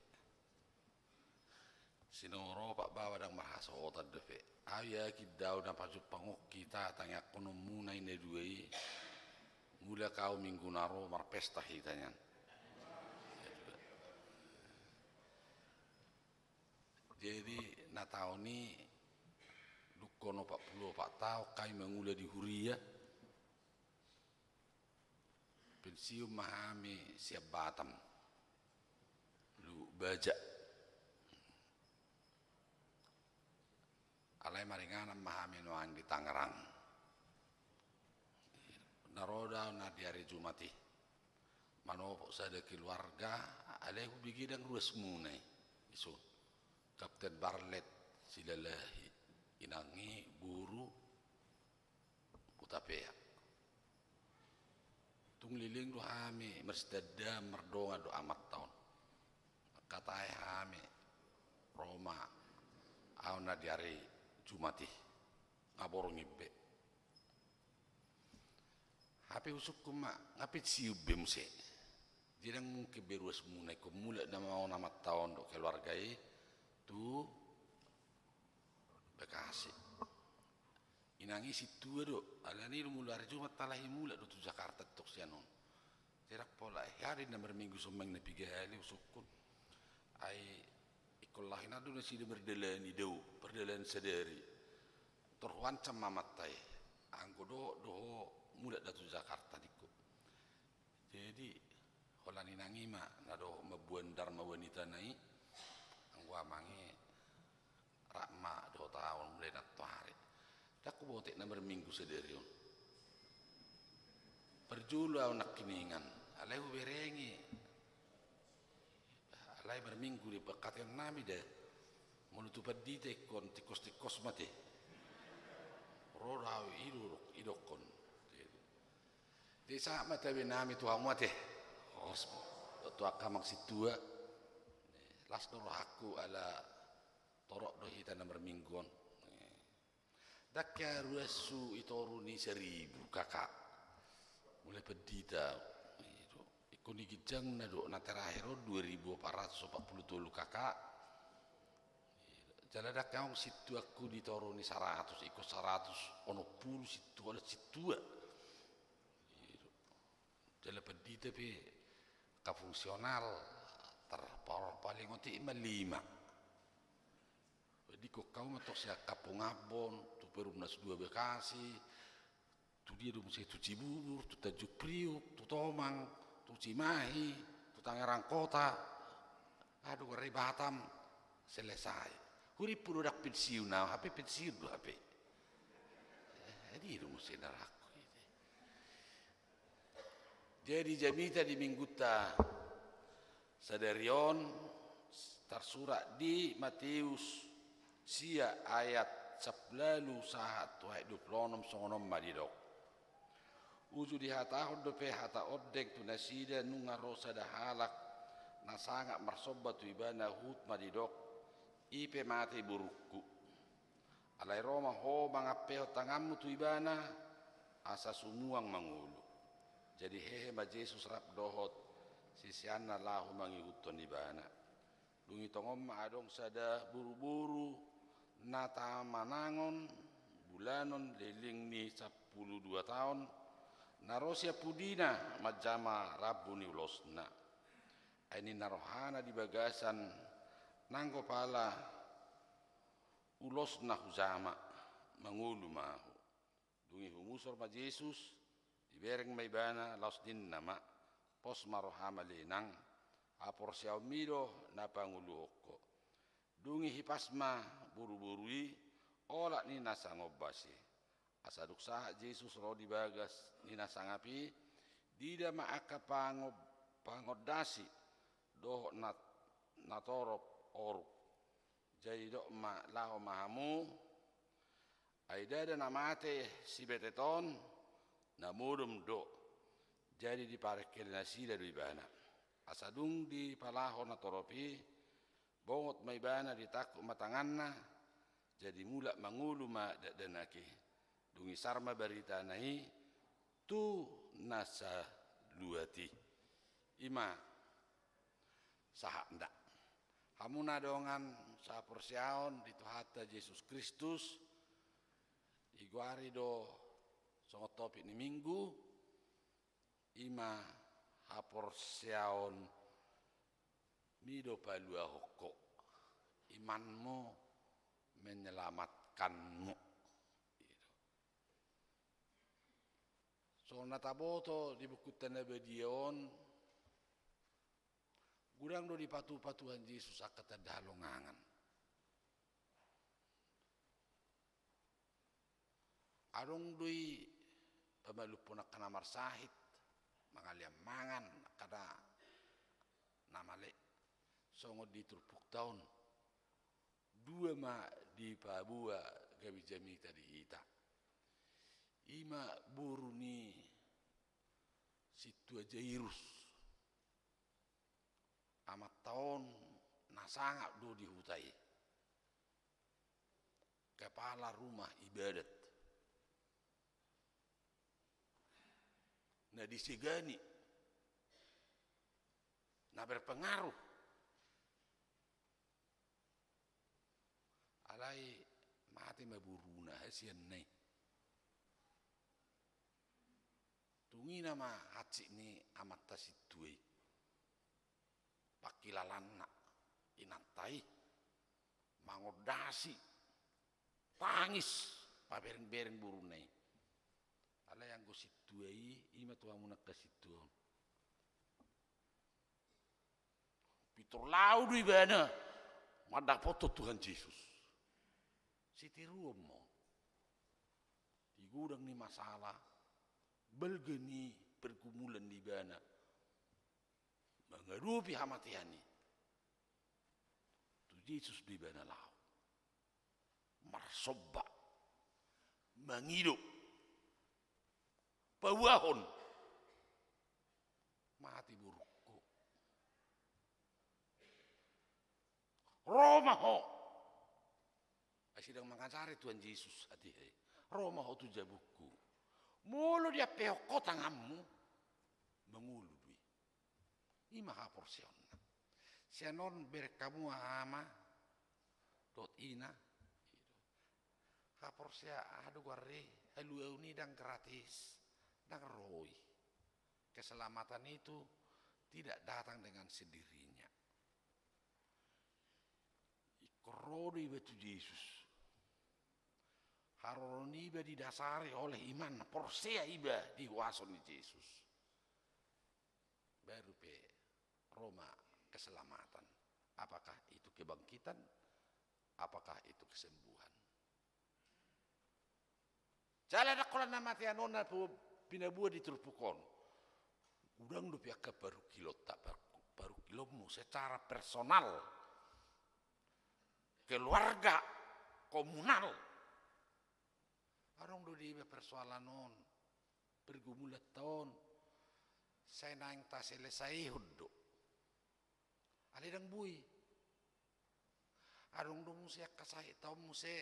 Si nomor opat baoa ndang marhasohotan dope. Au yakin do au na pajumpang on hita tangiangkononmuna i na dua i, mulak au minggu na ro marpesta hita nian. Jadi na taon i dungkon opat pulu opat taon hami mangula di huria. Pensiun ma hami sian Batam, Luhut Baja. Alai maringanan ma hami nuaeng di Tangerang. Na ro do au na di ari Jumat i manopot sada keluarga, alai hubege ndang ruasmuna i, ison Kapten Barlet Silalahi, inang i boru Hutapea. Tung leleng do hami marsitandaan mardongan dohot amanta on. Angka tahi hami ro ma au na di ari Jumat i, nga borngin be. Hape husungkun ma, nga pensiun be muse. Jadi ndang mungkin be ruasmuna ingkon mulak nama on amanta on dohot keluarga i tu Bekasi. Inang i sintua do, alani do molo ari Jumat alai mulak do tu Jakarta tong sian on. Jadi ndang pola i, hea do inna marminggu, songon na piga hali husungkun. Ai ingkon laho hinan do nasida mardalani dao, pardalanan sadari. Tor huancam ma amanta i, anggo dohot do ho mulak da tu Jakarta ningku. Jadi holan inang i ma na dohot mamboan Dharma Wanita na i, anggo amang i rap ma dohot au mulai nantoari. Ndang huboto na marminggu sadari on. Parjolo au nangkiningan, alai huberengi. Alai marminggu di pangkataionnami da. Molo tu pandita ingkon tingkos-tingkos ma te. Ro do au i do, idokkon. Jadi sahat ma tabe nami tu hamu ate. Os, tu angka amang sintua. Las do rohangku ala torop do hita na marminggu on. Ndang hea ruas tu i toru ni saribu K K. Mulai pandita. Ingkon i ginjangna do, na terakhir on dua ribu opat ratus opat pulu tolu K K. Jala ndang hea on sintuangku di toru ni saratus, ingkon saratus onom pulu sintua, olat sintua. Jala pandita pe angka fungsional, tar paling otik ma lima. Didok au ma tong sian Kampung Ambon tu Perumnas dua Bekasi, tu dia do muse, tu Cibubur, tu Tanjung Priuk, tu Tomang, tu Cimahi, tu Tangerang Kota, adong ro i Batam, selesai. Hurimpu do ndang pensiun au, hape pensiun do hape. Eh, dia do muse na rohangku i. Jadi jamita di minggunta sadari on tarsurat di Mateus sia ayat sampulu ualu sahat tu ayat dua pulu onom, songon on ma didok. Uju dihatahon dope hata ondeng tu nasida nunga ro sada halak na sangap marsomba tu ibana, huhut ma didok, i pe mate borungku. Alai ro ma ho mangampehon tanganmu tu ibana, asa sumuang ma ngolu. Jadi hehe ma Jesus rap dohot siseanna laho mangihuthon ibana. Dung i tongon ma adong sada boruboru na tamanangon bulanon leleng ni sampulu dua taon, na ro sian pudina manjama rambu ni ulosna. Ai ninna rohana di bagasan, nanggo pala ulosna hujama, mangolu ma ahu. Dung i humusor ma Jesus, dibereng ma ibana, laos ninna ma, pos ma roham ale inang, haporseaonmi do na pangoluhon ho. Dung i hipas ma boruboru i, olat ni na sangombas i. Asa dung sahat Jesus ro di bagas ni na sangap i, diida ma angka pango-, pangondasi dohot na, natorop orup. Jadi didok ma, laho ma hamu, ai ndada na mate sibetet on, na modom do. Jadi diparengkel nasida do ibana. Asa dung dipalaho natorop i, bongot ma ibana, ditangkup ma tanganna, jadi mulak mangolu ma dakdanak i. Dung i sar ma baritana i tu na saluat i. I ma sahatna. Hamu na dongan sahaporseaon di Tuhanta Jesus Kristus, digoari do songon topik ni Minggu, i ma haporseaonmi do paluahon ho, imanmu menyelamatkanmu. Songon na taboto di bukunta na badia on, godang do dipatupa Tuhan Jesus angka tanda halongangan. Adong do i pamalumhon angka na marsahit, mangalean mangan angka na, na male, songon di turpukta on. Dua ma dipaboa gabe jamita di hita. I ma boru ni sintua Jairus. Amanta on na sangap do di huta i. Kepala rumah ibadat. Na disegani. Na berpengaruh. Alai mate ma boruna, hasianna i. Tung i nama hansit ni amanta sintua i. Pangkilalanna inanta i. Mangondasi. Tangis. Paberengbereng boruna i. Alai anggo sintua i, i ma tu hamu angka sintua on. Pintor laho do ibana mandapothon Tuhan Jesus. Sitiruon ma on. Di godang ni masalah, balga ni pergumulan di ibana mangadopi hamatean i. Tu Jesus do ibana laho. Marsomba. Mangido. Pauahon. Mate borungku. Ro ma ho. Ai sidang mangajari Tuhan Jesus hatiha i. Ro ma ho tu jabungku. Molo diampehon ho tanganmu. Mangolu do i. I ma haporseaonna. Sian on bereng hamu ama dohot ina. Haporseaon, aha do goar i, haluaon i ndang gratis, ndang ro i. Keselamatan itu tidak datang dengan sendirinya. Ingkon ro do iba tu Jesus. Haroro niba didasari oleh iman, porsea iba di huaso ni Jesus. Baru pe ro ma keselamatan. Apakah itu kebangkitan? Apakah itu kesembuhan? Jala ndang holan hamatean on na pu-, pinaboa di turpuk on. Godang dope angka parungkilonta, par-, parungkilonmu secara personal, keluarga, komunal. Adong do di iba persoalan on, pergumulanta on, sai naeng taselesaihon do. Alai ndang boi. Adong do muse angka sahit on muse.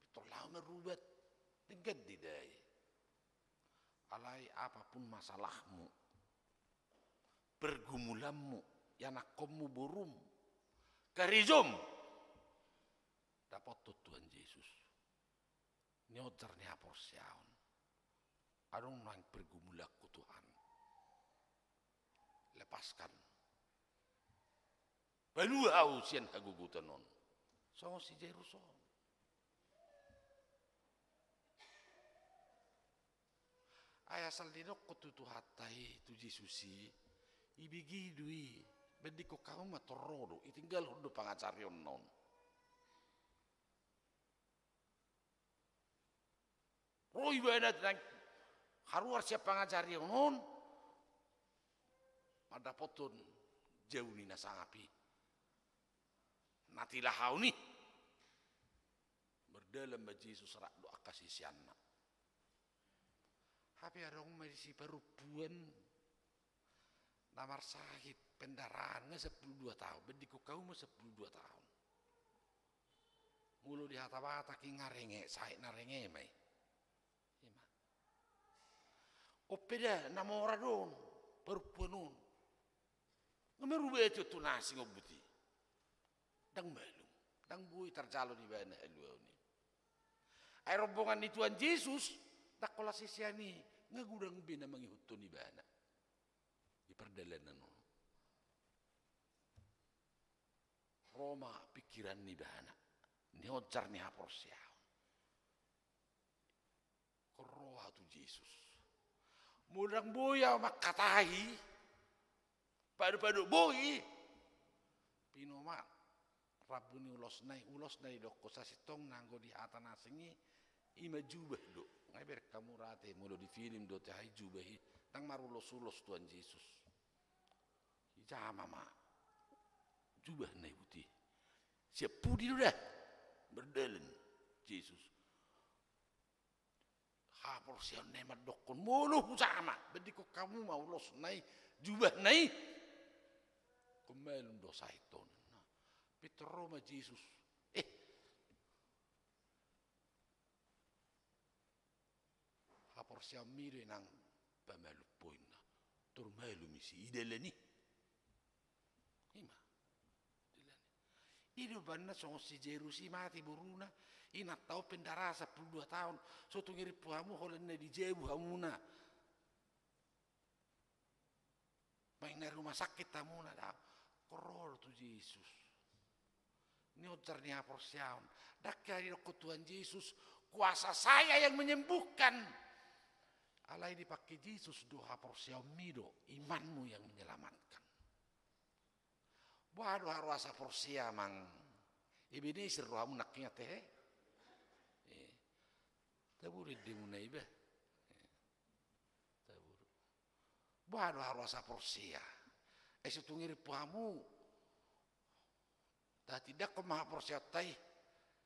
Pintor laho marubat, denggan didai. Alai apapun masalahmu, pergumulanmu, ianakkonmu, borum, karejom, dapothon Tuhan Jesus. Niojar ni haporseaon. Adong nang pergumulanku Tuhan. Paskan. Palua au sian hagogotan on. Songon si Jairus on. Ai asal didokkon tu Tuhanta i, tu Jesus i, ibege do i, bandingkon hamu ma torro do, itinggalhon do pangajarionna on. Ro ibana nang haruar sian pangajarion on, mandapothon jabu ni na sangap i, na tilahaon i. Mardalan ma Jesus rap dohot angka siseanna. Hape adong ma disi parompuan na marsahit pendarahan, nga sampulu dua taon, bandingkon hamu ma sampulu dua taon. Molo di hata Batak i nga renge, sahit na renge ma i. Ima. On pe da na mora do on, parompuan on. Nga marubati on tu na asing on buti. Ndang malum, ndang boi tarjalo di ibana haluaon i. Ai rombongan ni Tuhan Jesus, ndang holan sisean i, nga godang be na mangihuthon ibana. Di pardalanan on. Ro ma pingkiran ni ibana. Nionjar ni haporseaon. Ingkon ro au tu Jesus. Molo ndang boi au manghatai, pado-pado boi. Pinomat rambu ni ulosna i, ulos na didokkon sasintongna anggo di hata na asing i, ima jubah do. Nga ibereng hamu ra ate, molo di film dohot aha i jubah i, ndang marulos-ulos Tuhan Jesus. Dijama ma jubahna i buti. Sian pudi do da mardalan Jesus. Haporseaonna i mandokkon, molo hujama, bandingkon hamu ma ulosna i, jubahna i. Ingkon malum do sahit on. Pintor ro ma Jesus. Eh, haporseaonmi do inang pamalum, poinna. Tor malum isi i dalan i. Ima. Dalan i. I do umbahen na songon si Jairus i mate boruna, inanta on pendarahan sampulu dua taon, so tung irimpu hamu holan na di jabu hamuna. Main na rumah sakit hamuna, daong. Ingkon ro do tu Jesus. Nionjar ni haporseaon. Ndang hea didokkon Tuhan Jesus, kuasa saya yang menyembuhkan. Alai dipangke Jesus do haporseaonmi do, imanmu yang menyelamatkan. Boha do haroa saporsea amang? Ebenezer rohamu nangkin ate he? Eh. Taburu endemuna iba. Eh. Taburu. Boha do haroa saporsea? Ai so tung irimpu hamu. Tatindangkon ma haporseaonta i.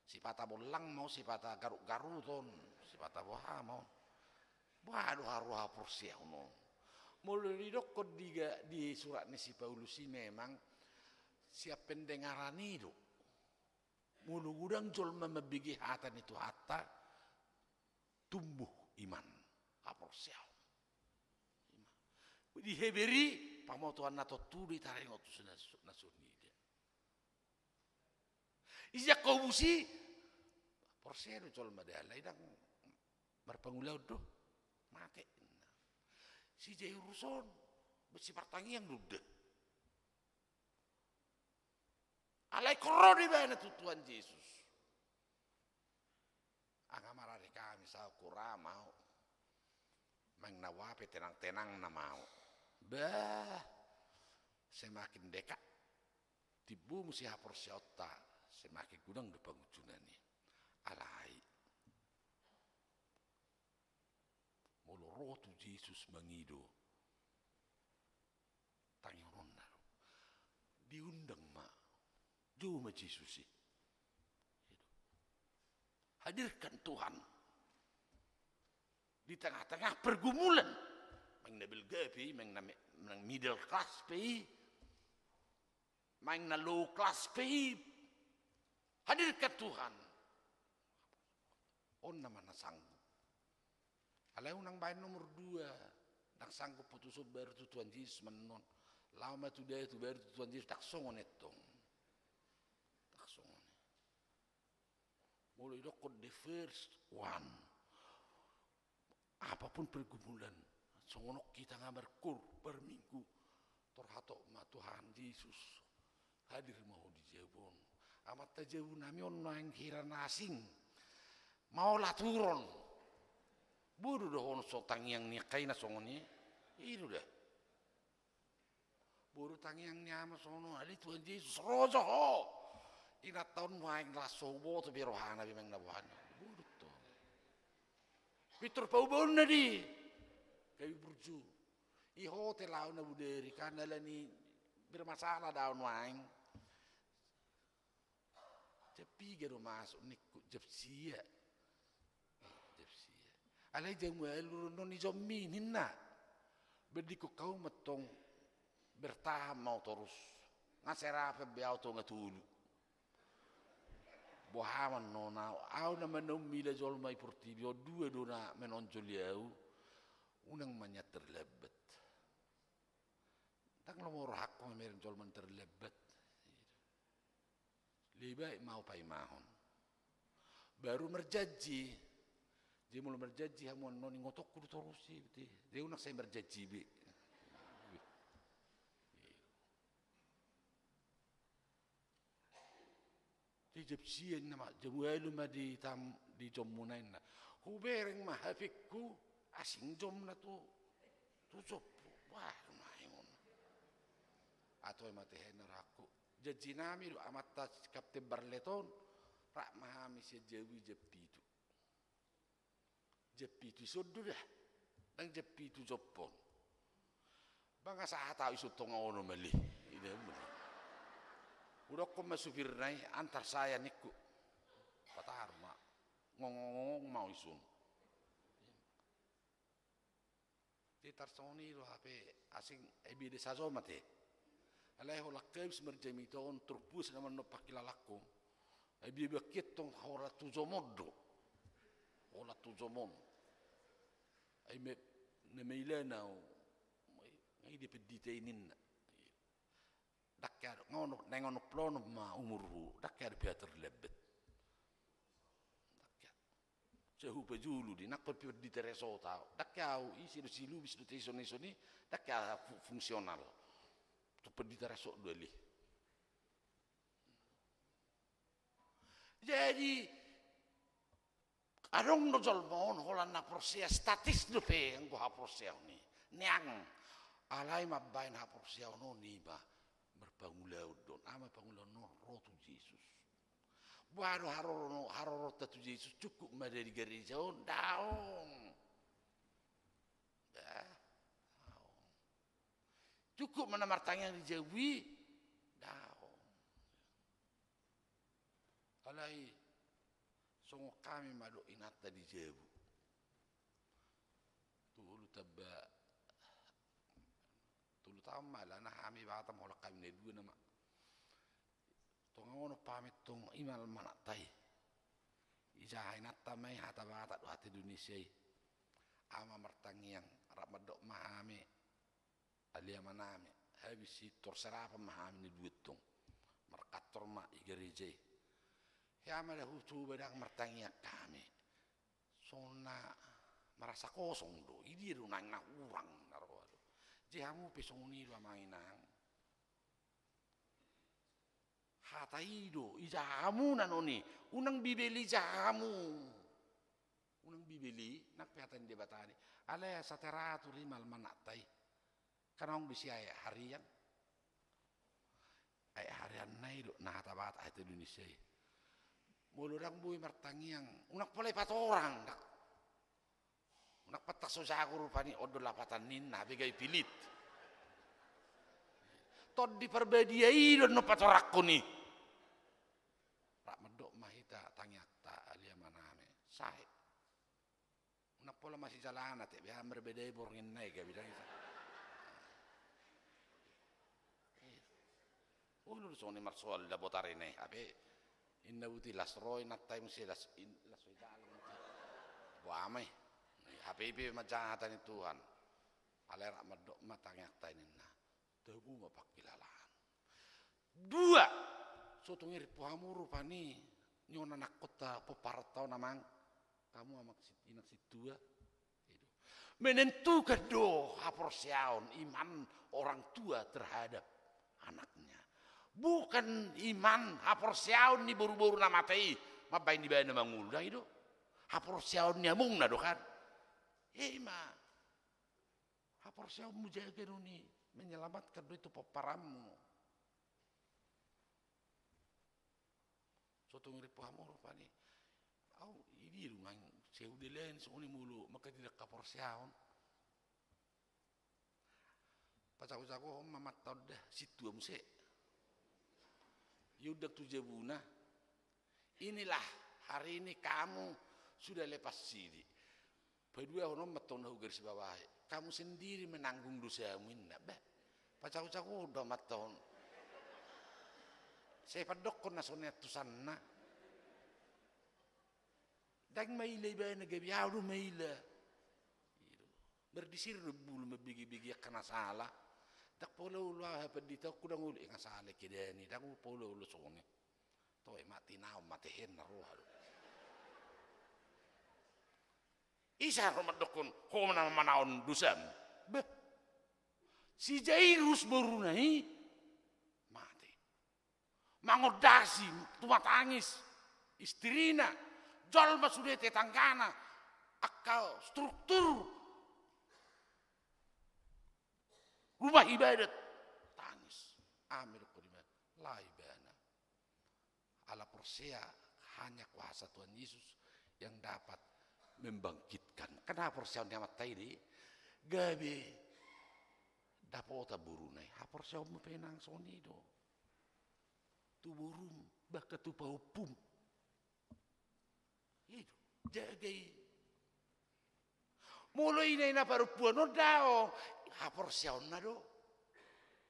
Sipata bollang ma on, sipata garut-garuton, sipata boha ma on. Boha do haroa haporseaon on? Molo didokkon di ga-, di surat ni si Paulus i memang sian pendengaran i do. Molo godang jolma mambege hata ni Tuhanta, tumbuh iman, haporseaon. Ima. Di Heber i, pamotoan na tontu do i taringot tu na su-, na surnida. Di Jakobus i, porsea do jolma da alai ndang marpangulaon do. Mate. Si Jairus on, sipartangiang do da. Alai ingkon ro do ibana tu Tuhan Jesus. Angka marari kami, saut hurang ma au. Maeng na boha pe tenang-tenang nama au. Bah, semakin dekat timbumu si haporseaonta, semakin godang do pangunjunan i. Alai molo ro tu Jesus mangido, tangihononna do. Diundang ma. Jou ma Jesus i. Hadirkan Tuhan. Di tengah-tengah pergumulan. Maeng na balga pe i, maeng na me-, maeng middle class pe i. Maeng na low class pe i, hadirkan Tuhan. On nama na sanggup. Alai unang baen nomor dua. Ndang sanggup ho tuson baru tu Tuhan Jesus mannon. Laho ma tu datu baru tu Tuhan Jesus, ndang songon i tong. Ndang songon i. Molo didokkon the first one. Apapun pergumulan, songon on hita nga markoor per minggu, tor Yesus. Hadir ma ho di jabu on. Amanta jabu nami on nuaeng hira na asing. Maol aturon. Bodo do ho on so tangiang ni angka ina songon i. I do da. Bodo tangiang ni ama songon i, ale Tuhan Jesus, ro jo ho. Inanta on nuaeng las so huboto be rohana be manang na boha. Bodo tong. Pintor paubaonna di. Gabe burju. I hotel au na bodari kan ala ni bermasalah do au nuaeng. Jam piga do masuk ningku, jam sia. Jam sia. Alai jam ualu do annon i jommi ninna. Baen dingkon hamu ma tong, bertahan ma ho torus. Nga serapan be au tonga tolu. Boha ma annon au, au nama na ummila jolma i portibi on, dua do na menonjol i au. Unang ma nian terlambat. Ndang lomo rohangku mamereng jolma na terlambat. Lebih baik ma au paimahon. Baru marjanji. Jadi molo marjanji hamu annon i, ingotongku do torus i, berarti. Jadi unang sai marjanji be. Jadi jam sia ninna ma, jam ualu ma di tam-, di jommuna ninna. Hubereng ma hapengku, asing jomna tu, tu jompu. Wah, lumayan. Atau ma tehe na rohangku. Janji nami do amanta Kapten Barlet on, rap ma hami sian jabu i jam pitu. Jam pitu i sondo da. Ndang jam pitu jompon. Ba nga sahat au i son tonga onom ale. Ida muna. Hudokkon ma supirna i, antar saya ningku. Pataru ma. Ngongong ma au i son. Te tarsongon i do hape asing, ai beda sajo ma te. Alai holan habis marjamita on, turpus nama annon pangkilalangku. Ai bia bangkian tong holan tu jomon do. Holan tu jomon. Ai me, na mailana au. Ai, ai di pendita i ninna. Ndang hea do, nga onom, naeng onom pulu onom ma umurhu, ndang hea do pe terlambat. Ndang hea. Sai hupajolo do i, nang pe pendita resort au. Ndang hea au, ise do si Lubis do te ison-ison i, ndang hea fu-, fungsional. Tu pendita resort do ale. Jadi, adong do jolma on, holan na porsea statis dope anggo haporseaon i. Neang, alai mambaen haporseaon on i ma marpangulaon do on, ama pangulaon on ro tu Jesus. Boha do haroro, haroronta tu Jesus, cukup ma di gareja on, daong. Daong. Cukup ma na martangiang di jabu i, daong. Alai songon hami ma dohot inanta di jabu. Tolu tamba, tolu taon ma alana hami Batam, holan hami na dua nama. Tonga onom hami tong i ma almanakta i. Ijaha inanta ma i hata Batak dohot hata Indonesia i. Ama martangiang, rap mandok ma hami. Ale amanami, habis i tor serapan ma hami na dua tong. Markantor ma i gareja i. Hea ma da hutuba ndang martangiang hami. Songon na marasa kosong do, i dia do naeng na hurang na roha do. Jadi hamu pe songon i do amang inang. Hata i do, ijaha hamu na noni, unang Bibel i ijaha hamu. Unang Bibel i, nang pe hata ni Debata i. Alai asa teratur i ma almanakta i. Kan adong disi ayat harian. Ayat harian na i do, na hata Batak, hata Indonesia i. Molo ndang boi martangiang, unang pola ipatorang, ndang. Unang pantas so jago rupani, on do lapatan ninna, hape gabe pilit. Tondi Parbadia i do annon patorangkon i. Rap mandok ma hita tangiangta, ale amanami. Sae. Unang pola masijalangan ate, beha marbeda i borngin na i, gabe dang i sa. Olo do songon i marsoal da botari na i, hape inna buti las ro inanta i muse las, in-, las ro i dalan. Boha ma i. Hape i pe manjaha hata ni Tuhan. Alai rap mandok ma tangiangta i ninna. Tabo ma pangkilalaan. Dua. So tung irimpu hamu rupani, nion anakkonta pomparonta on amang. Hamu amang si-, inang sintua. Itu. Menentukan do haporseaon, iman orang tua terhadap anaknya. Bukan iman, haporseaon ni boruboru na mate i mambahen ibana mangolu, ndang i do. Haporseaon ni amongna do kan. I ma. Haporseaonmu jaga do ni, menyelamatkan do itu pomparanmu. So tung rimpu hamu rupani. Au, i dia do nang, sai hudalani songon i molo mangkatindang haporseaon. Pajagojagohon ma amanta on da, sintua muse. Iundang tu jabuna. Inilah, hari ini kamu sudah lepas sidi. Paduahon on ma antong na hugaris bawahi. Kamu sendiri menanggung dosamu, inna. Bah, pajagojagohon do amanta on. Sai pandokkon na songon i antusanna. Ndang maila ibana gabe, au do maila. I do. Mardisir do bulu mambege-bege angka na sala. Ndang pola olo au, hapanditaonku ndang olo, eh, nga sala i kedani, ndang pola olo songon i. Toe ma tinaon, mate hena roha do. Ise ro mandokkon, ho ma na manaon dosam. Beh. Si Jairus boruna i mate. Mangondasi, tumatangis istrina, jolma sude tetanggana, angka struktur rumah ibadat, tangis. Aha ma didokkon ibana? Laho ibana. Ala porsea hanya kuasa Tuhan Yesus yang dapat membangkitkan. Kan haporseaon ni amanta i do i, gabe dapotan boruna i. Haporseaonmu pe nang songon i do. Tu borum, bahkan tu pahompum. I do, jaga i. Molo ina-ina parompuan on daong, haporseaonna do.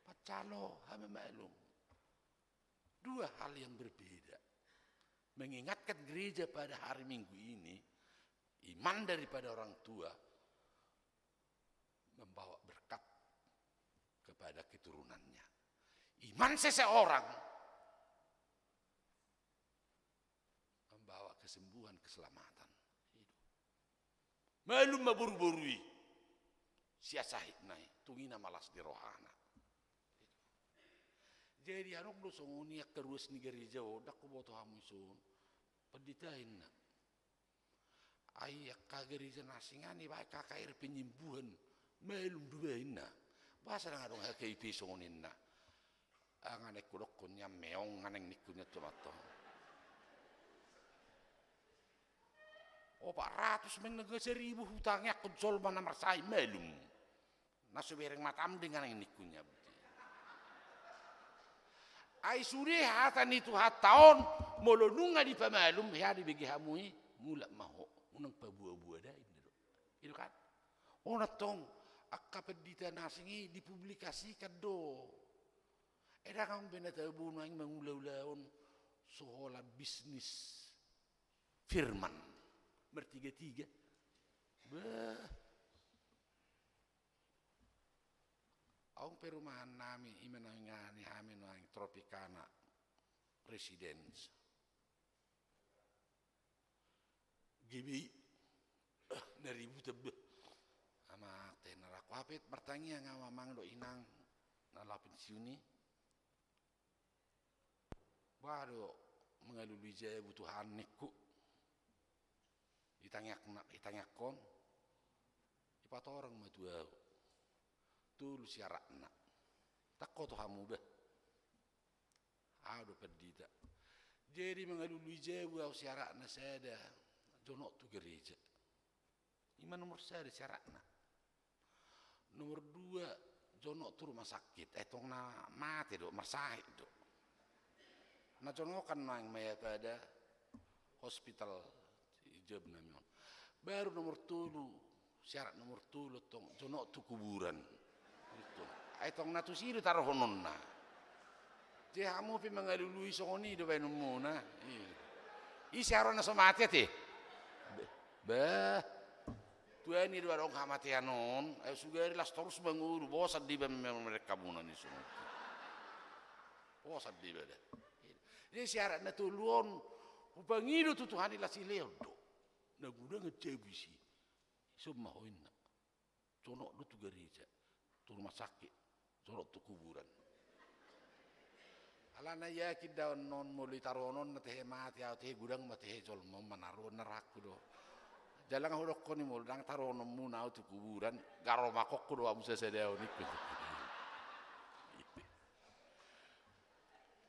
Pancalo, hamamalum. Dua hal yang berbeda. Mengingatkan gereja pada hari Minggu ini, iman daripada orang tua membawa berkat kepada keturunannya. Iman seseorang membawa kesembuhan, keselamatan. I do. Malum ma boruboru i sian sahitna i, tung i na malas di rohana. I do. Jadi adong do songon i angka ruas ni gareja on, ndang huboto hamu i son. Pandita inna. Ai angka gareja na asing an dibaen K K R penyembuhan, malum do ba inna. Boasa ndang adong H K I P songon i inna. Ah, nga naeng hudokkon nian meong, nga naeng ningku nian tu amanta on. Opat ratus meng, nunga saribu hutangi angka jolma na marsahit, malum. Na so bereng matam do, nga naeng ningku nian. Ai sude hata ni Tuhanta on, molo nunga dipamalum, hea dibege hamu i, mulak ma ho, unang paboa-boa da, inna do. I do kan? On antong, angka pandita na asing i dipublikasikan do. Ai ndang adong be na tabo nuaeng mangula-ulaon so holan bisnis Firman martiga-tiga. Bah. Adong perumahan nami, i ma na ingani hami nuaeng, Tropicana Residence. G B I. Ah, na ributan bah. Amang, tena ra, huapet martangiang au, amang dohot inang na laho pensiun i. Bah, do mangalului jabu Tuhan, ningku. Ditangiangna, ditangiangkon. Dipatorang ma tu au. Tolu syaratna. Tangkoto hamu bah. Au do pandita. Jadi mangalului jabu au, syaratna sada, jonok tu gareja. I ma nomor sada syaratna. Nomor dua, jonok tu rumah sakit. Ai tong na mate do, marsahit do. Na jonokan nuaeng Mayapada Hospital, i jabu nami on. Baru nomor tolu, syarat nomor tolu tong, jonok tu kuburan. Ai tong na tusi do taruhononna. Jadi hamu pe mangalului songon i do baenonmuna. I. I sian roha na so mate ate. Bah. Tuani do adong hamatean on, ai sugari las torus mangolu, bosan do iba merek hamuna ni songon i. Bosan do iba da. Jadi syarat na tolu on hupangido tu Tuhan i, las dilehon do. Na gudangan jabu disi. Dison ma ho, inna. Jonok do tu gareja, tu rumah sakit, jonok tu kuburan. Alana i yakin do au annon, molo i taruhononna tehe mate au, tehe godang ma tehe jolma on, manaruhon na rohangku do. Jala nga hudokkon i, molo ndang taruhononmuna au tu kuburan, nga ro ma hokku do au muse sada on, ningku.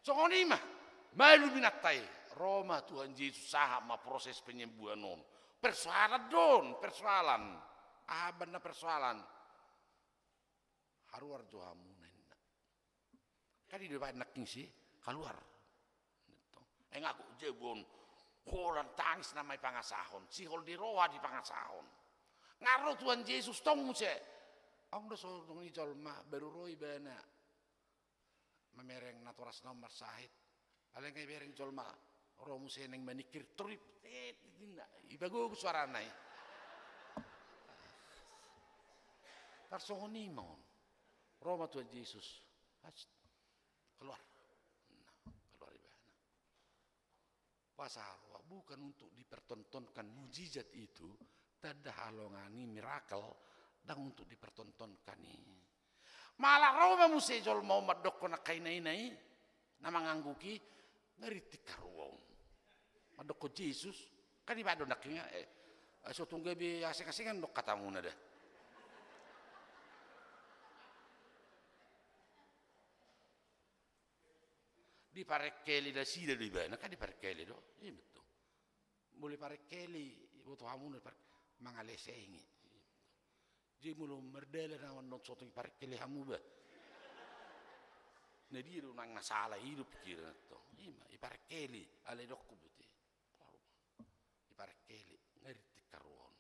Songon i ma, malum inanta i, ro ma Tuhan Jesus, sahat ma proses penyembuhan on. Persoalan do on, persoalan. Aha banna persoalan? Haruar jo hamuna, inna. Kan i do baen nangkin si, kaluar. Ai nga gok jabu on, holan tangis nama dipangasahon, sihol ni roha dipangasahon. Nga ro Tuhan Jesus tong muse. Adong do songon i jolma, baru ro ibana mamereng natorasna on marsahit. Alai nga ibereng jolma ro muse naeng maningkir, torip, tet, inna. Ipagogo suarana i. Tarsongon i ma on. Ro ma Tuhan Jesus. As, keluar. Nah, keluar ibana. Pasal bukan untuk dipertontonkan mujizat itu, tanda halongan i, mirakel, ndang untuk dipertontonkan i. Malah ro ma muse jolma on mandokkon angka ina-ina i, na mangangguk i, nga rintik haruaon. Mandokkon Jesus, kan i baen do nangkin, eh, so tung gabe asing-asingan do hatamuna da. Diparengkeli nasida do ibana, kan diparengkeli do. Ima tutu. Molo diparengkeli, iboto hamu na dipar-, mangalesengi. Jadi molo mardalan au annon so tung diparengkeli hamu ba. Na dia do nang na sala i do pikiran tong. Ima, diparengkeli, alai didok ho bote. Diparengkeli, nga rintik haruaon.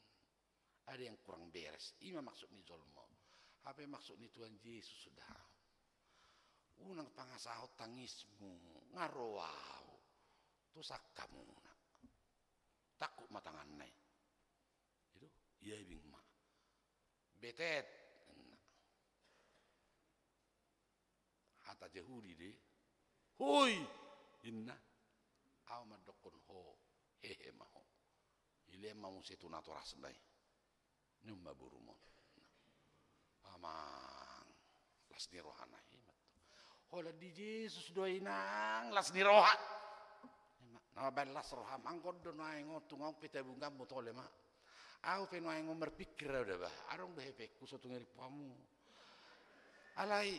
Ada yang kurang beres. Ima maksud ni jolma. Hape maksud ni Tuhan Jesus do. Unang pangasahon tangismu, nga ro au. Tu sangkamuna. Tangkup ma tanganna i. Itu, iabing ma. Betet. Inna. Hata Jahudi do i. Hoi! Inna. Au mandokkon ho, hehe ma ho. Ilehon ma muse tu natorasna i. Nion ma borum on. Amang. Las ni rohana i ma tutu. Holan di Jesus do, inang, las ni roha. Ima, na mambaen las roham, anggo on do nuaeng on, tung ahu pe tabunganmu tole ma. Ahu pe nuaeng on marpingkir au da bah. Adong do hepengku so tung arimpu hamu. Alai,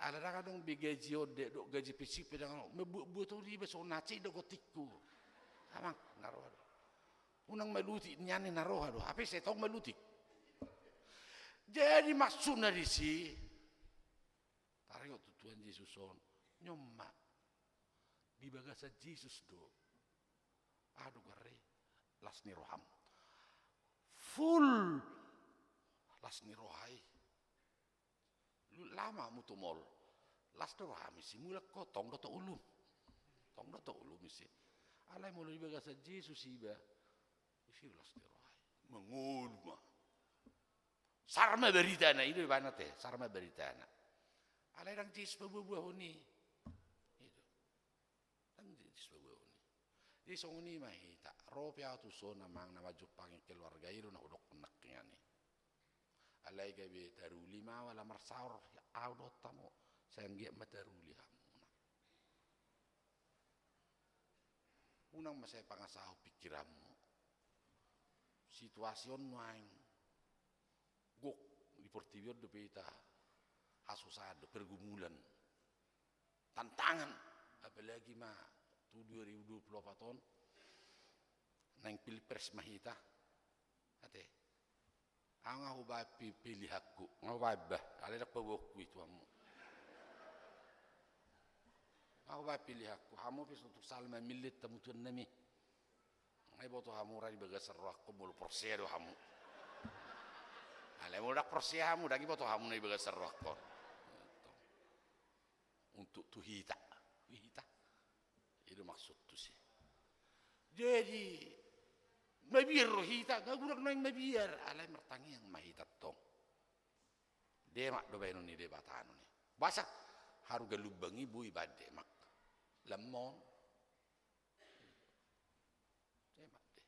ala ndang adong be gaji on de, dohot gaji pensiun pe ndang adong. Mambuat-buat on iba songon na cik do gotingku. Amang, na roha do. Unang malutik nian i, na roha do. Hape sai tong malutik. Jadi maksudna disi, taringot tu Tuhan Jesus on, nion ma. Di bagasan Jesus do. Aha do goarna i, las ni roham. Full las ni roha i. Lu lama hamu tu mall. Las do roham isi, mulak ho tong do tok ulum. Tong do tok ulum isi. Alai molo di bagasan Jesus iba, isi las ni roha i. Mangolu ma. Sar ma baritana, i do ibana te, sar ma baritana. Alai ndang Jesus paboa-boahon i. I do. Kan di, di sude on i. Jadi songon i ma hita, ro pe ahu tu son, amang, na manjumpangi keluarga i do na hudokkon nangkiningan i. Alai gabe taruli ma ahu, ala marsaor ahu dohot hamu, sai anggiat ma taruli hamuna. Unang ma sai pangasahon pingkiranmu. Situasi on nuaeng gok, di portibi on dope hita hasusaan do, pergumulan, tantangan, apalagi ma tu dua ribu dua puluh empat on, naeng pilpres ma hita. Ate, ahu nga hubaen pi-, pilihanku, nga hubaen bah, alai ndang paboaonku i tu hamu. Nga hubaen pilihanku, hamu pe so tung sala mamillit hamu tu annami. Nga iboto hamu ra di bagasan rohangku molo porsea do hamu. Alai molo ndang porsea hamu, ndang iboto hamu na di bagasan rohangku. Untuk tu hita. Hita. I do maksudhu si. Jadi, mabiar do hita, nga godang naeng mabiar, alai martangiang ma hita tong. Demak do baenon ni Debata annon i. Boasa? Haruga lumbang i boi baen demak. Lam on. Demak de.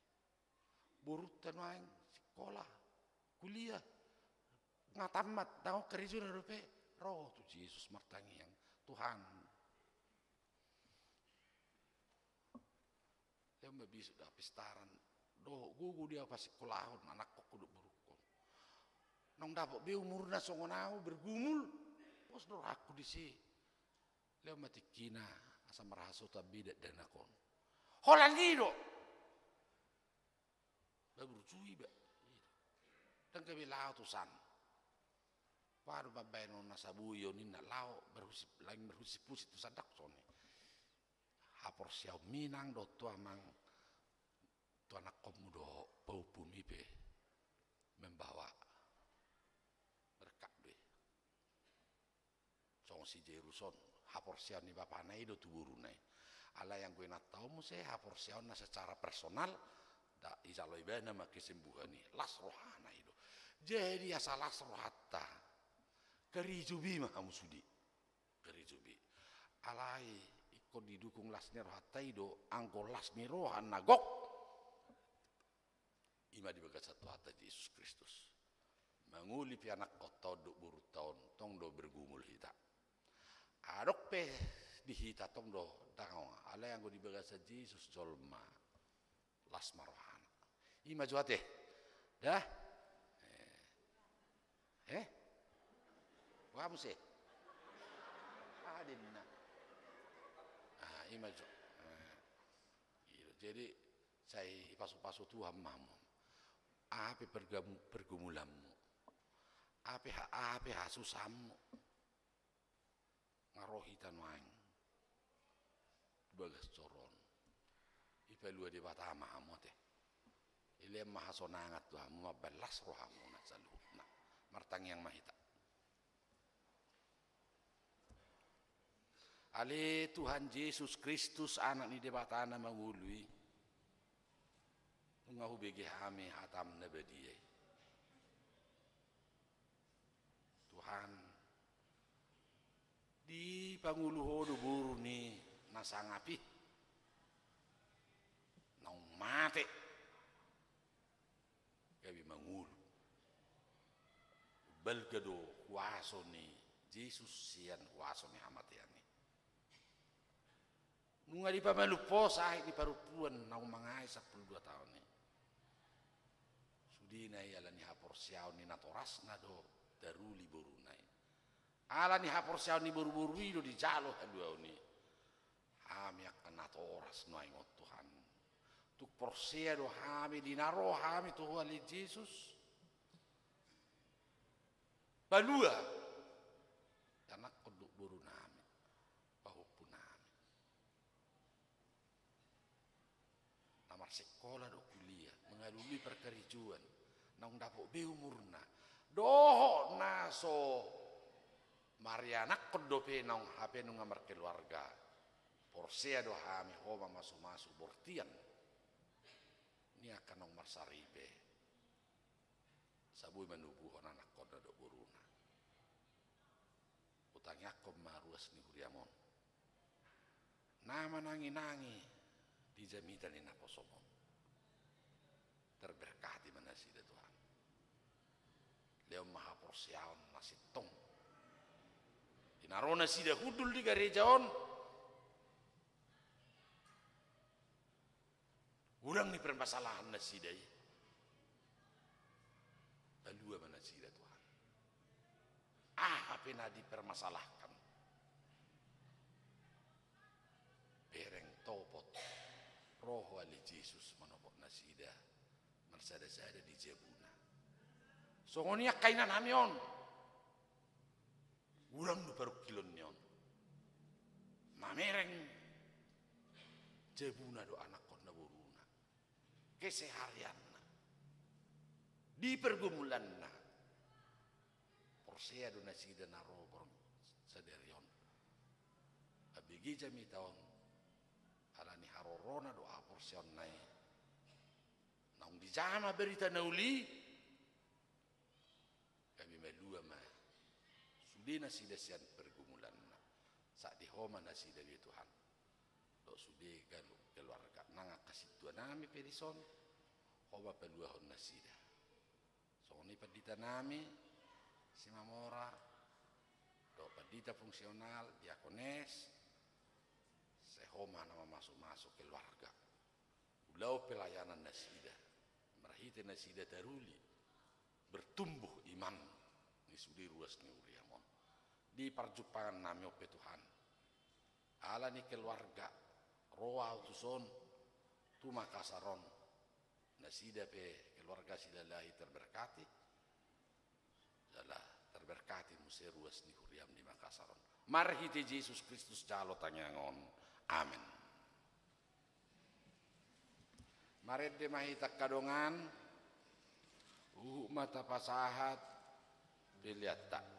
Borunta nuaeng sikola, kuliah, nga tamat, ndang adong karejona dope, ro tu Jesus martangiang, Tuhan, Lehon ma bisuk, da pistaran. Dohot gogo di ahu pasingkolahon anakkon dohot borungkon. Naung dapot be umurna songon ahu bergumul, pos do rohangku disi. Lehon ma tingkina asa marhasohotan be dakdanak on. Holan i do. Ba burju iba. Ndang gabe laho tu san. Pado mambaen on na saboi on, ninna, laho berhusip, lain berhusip-husip tu san, ndang songon i. Haporseaonmi nang dohot tu amang, tu anakkonmu dohot pahompumi pe membawa berkat be. Songon si Jairus on, haporseaon ni bapana i do tu boruna i. Alai anggo inanta on muse haporseaonna secara personal, da ijalo ibana ma kesembuhan i, las rohana i do. Jadi asa las rohanta, karejo be ma hamu sude. Karejo be. Alai ingkon didukung las ni rohanta i do, anggo las ni roha na gok, i ma di bagasan Tuhanta Jesus Kristus. Mangoli pe anakkonta on dohot borunta on, tong do bergumul hita. Adong pe di hita tong do ndang, alai anggo di bagasan Jesus jolma, las ma rohana. I ma jo ate. Da? Eh? Eh? Boha muse? Aha ninna? Ah, i ma jo. Eh. I do. Jadi, sai dipasu-pasu Tuhan ma hamu. Aha pe pergamu-, pergumulanmu. Aha pe ha-, aha pe hasusahanmu. Nga ro hita nuaeng tu bagas joro on. Dipalua Debata ma hamu ate. Dilehon ma hasonangan tu hamu, mambaen las rohamuna saluhutna. Martangiang ma hita. Ale Tuhan Jesus Kristus, Anak ni Debata na mangolu i, nunga hubege hami hataM na badia i. Tuhan, dipangolu Ho do boru ni na sangap i, naung mate, gabe mangolu. Balga do huaso ni Jesus sian huaso ni hamatean i. Nunga dipamalum Ho sahit ni parompuan naung mangae sampulu dua taon i. Sudena i ala ni haporseaon ni natorasna do taruli boruna i. Ala ni haporseaon ni boru-boru i do dijalo haluaon i. Hami angka natoras nuaeng on Tuhan, tung porsea do hami di na ro hami tu Ho ale Jesus. Palua anakkon dohot borunami, pahompunami. Na marsikola dohot kuliah, mangalului parkarejoan, naung dapot be umurna, dohot na so marianakkon dope naung hape nunga markeluarga. Porsea do hami Ho mamasu-masu bortian ni angka naung marsaripe. Sa boi manubuhon anakkonna dohot boruna. Hutangiangkon ma ruas ni huriaM on, na manangi-nangi di jamita ni naposoM on. Terberkati ma nasida Tuhan. Lehon ma haporseaon na sintong. Di na ro nasida hundul di gareja on, godang ni permasalahan nasida i, palua ma nasida Tuhan. Aha pe na dipermasalahkan, bereng topot ro Ho ale Jesus manopot nasida marsada-sada di jabuna. Songon i angka inanami on. Godang do parungkilon ni on. Mamereng jabuna dohot anakkonna boruna, keseharianna, di pergumulanna. Porsea do nasida na ro borngin sadari on. Ambege jamita on, ala ni harorona dohot haporseaonna i, naung dijama barita na uli, gabe malua ma sude nasida sian pergumulanna. Sahat di Ho ma nasida be Tuhan, dohot sude ganup keluarga. Nang angka sintuanami pe dison, Ho ma paluahon nasida. Songon i panditanami Simamora, dohot pandita fungsional, diakones, sai Ho ma na mamasu-masu keluarga. Ulaon pelayanan nasida, marhite nasida taruli, bertumbuh iman ni sude ruas ni huriam on. Di parjumpangan nami on pe Tuhan, ala ni keluarga ro ahu tuson tu Makassar on, nasida pe keluarga Silalahi terberkati, jala terberkati muse ruas ni huriam di Makassar on. Marhite Jesus Kristus jalo tangiang on. Amen. Marende ma hita angka dongan, huhut ma tapasahat peleanta.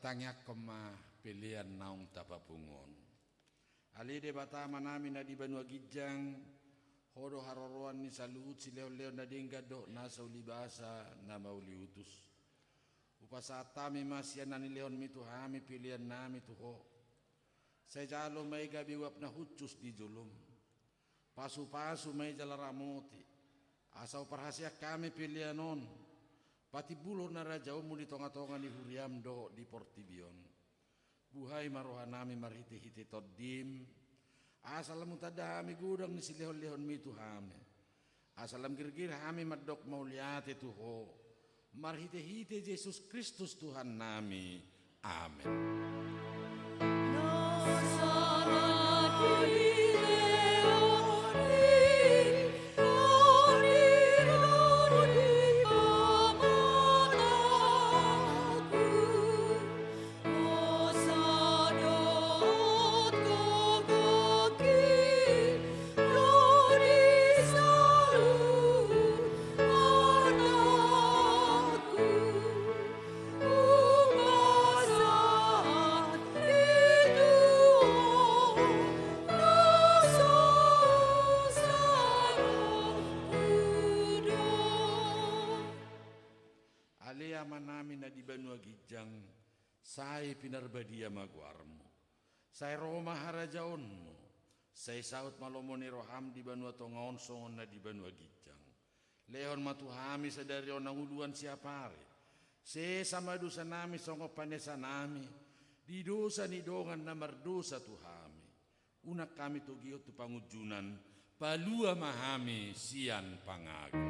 Tangiangkon ma pelean naung tapapungu on. Ale Debata Amanami na di banua ginjang, Ho do haroroan ni saluhut silehonlehon na denggan dohot nasa ulibasa na mauliutus. Hupasahat hami ma sian na nilehonmi tu hami peleannami tu Ho. Sai jalo ma i gabe uap na hushus di jolom. Pasupasu ma i jala ramoti, asa huparhaseang hami pelean on patimbulhon harajaonmu di tongatonga ni huriam dohot di portibi on. Buhai ma rohanami marhitehite Tondim, asa lam hutanda hami godang ni silehonlehonmi tu hami, asa lam girgir hami mandok mauliate tu Ho, marhitehite Jesus Kristus Tuhannami. Amen. Ale Amanami na di banua ginjang, sai pinarbadia ma goarmu. Sai ro ma harajaonmu. Sai saut ma lomo ni roham di banua tonga on songon na di banua ginjang. Lehon ma tu hami sadari on hangoluan siapari. Sesa ma dosanami songon panesanami di dosa ni dongan na mardosa tu hami. Unang hami togihon tu pangunjunan, palua ma hami sian pangago.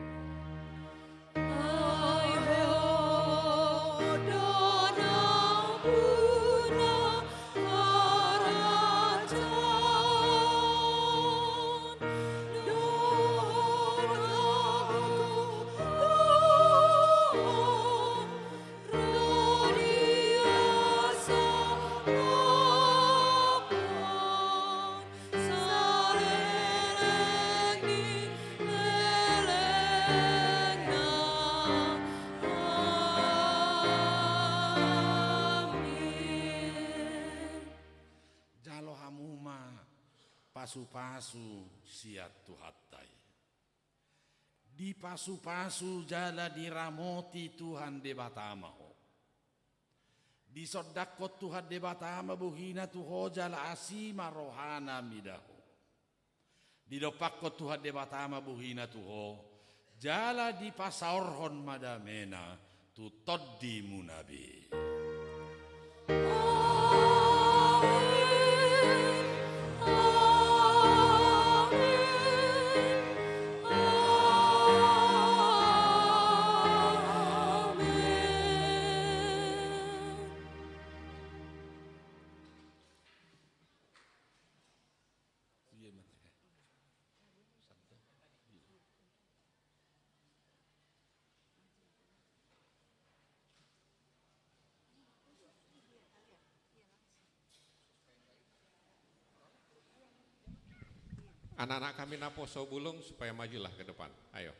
Jalo hamu ma pasupasu sian Tuhanta i. Dipasupasu jala diramoti Tuhan Debata ma ho. Disondangkon Tuhan Debata ma bohina tu ho jala asi ma rohana mida ho. Didompakkon Tuhan Debata ma bohina tu ho jala dipasaorhon ma damena tu tondimuna be. Anak-anak kami naposo bulung supaya majulah ke depan. Ayo.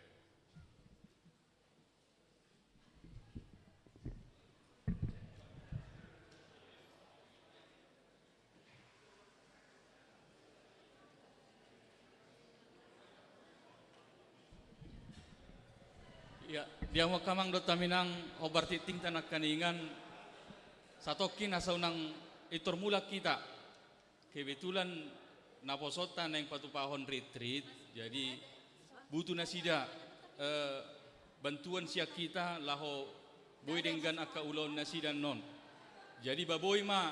Ia, di hamu angka amang dohot inang, hombar tingtingta nangkiningan, satongkin asa unang pintor mulak hita. Kebetulan naposonta naeng patupahon retreat, jadi butuh nasida, eh, bantuan sian hita laho boi denggan angka ulaon nasida annon. Jadi baboi ma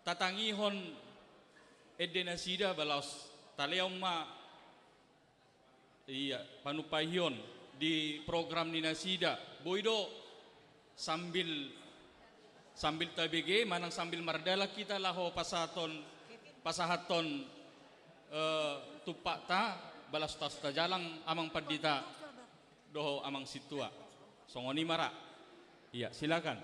tatangihon ende nasida, ba laos talehon ma, ia, panumpahion di program ni nasida. Boi do sambil, sambil tabege manang sambil mardalan hita laho pasahathon, pasahathon, eh, tumpakta, ba laos tajalang amang pandita dohot amang sintua. Songon i ma ra. Iya, silakan.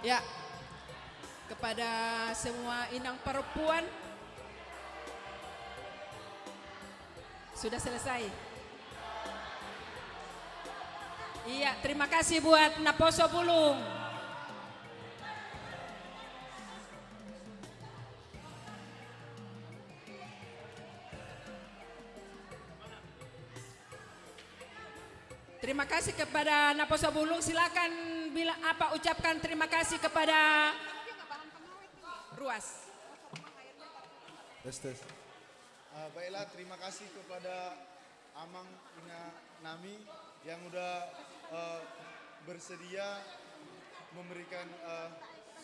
Ya, kepada semua inang perempuan, sudah selesai. Iya, terima kasih buat Naposo Bulung. Terima kasih kepada Naposo Bulung. Silakan bila apa ucapkan terima kasih kepada Ruas. Tes, tes. Eh, baiklah, terima kasih kepada Amang Ina Nami yang udah, eh, bersedia memberikan, eh,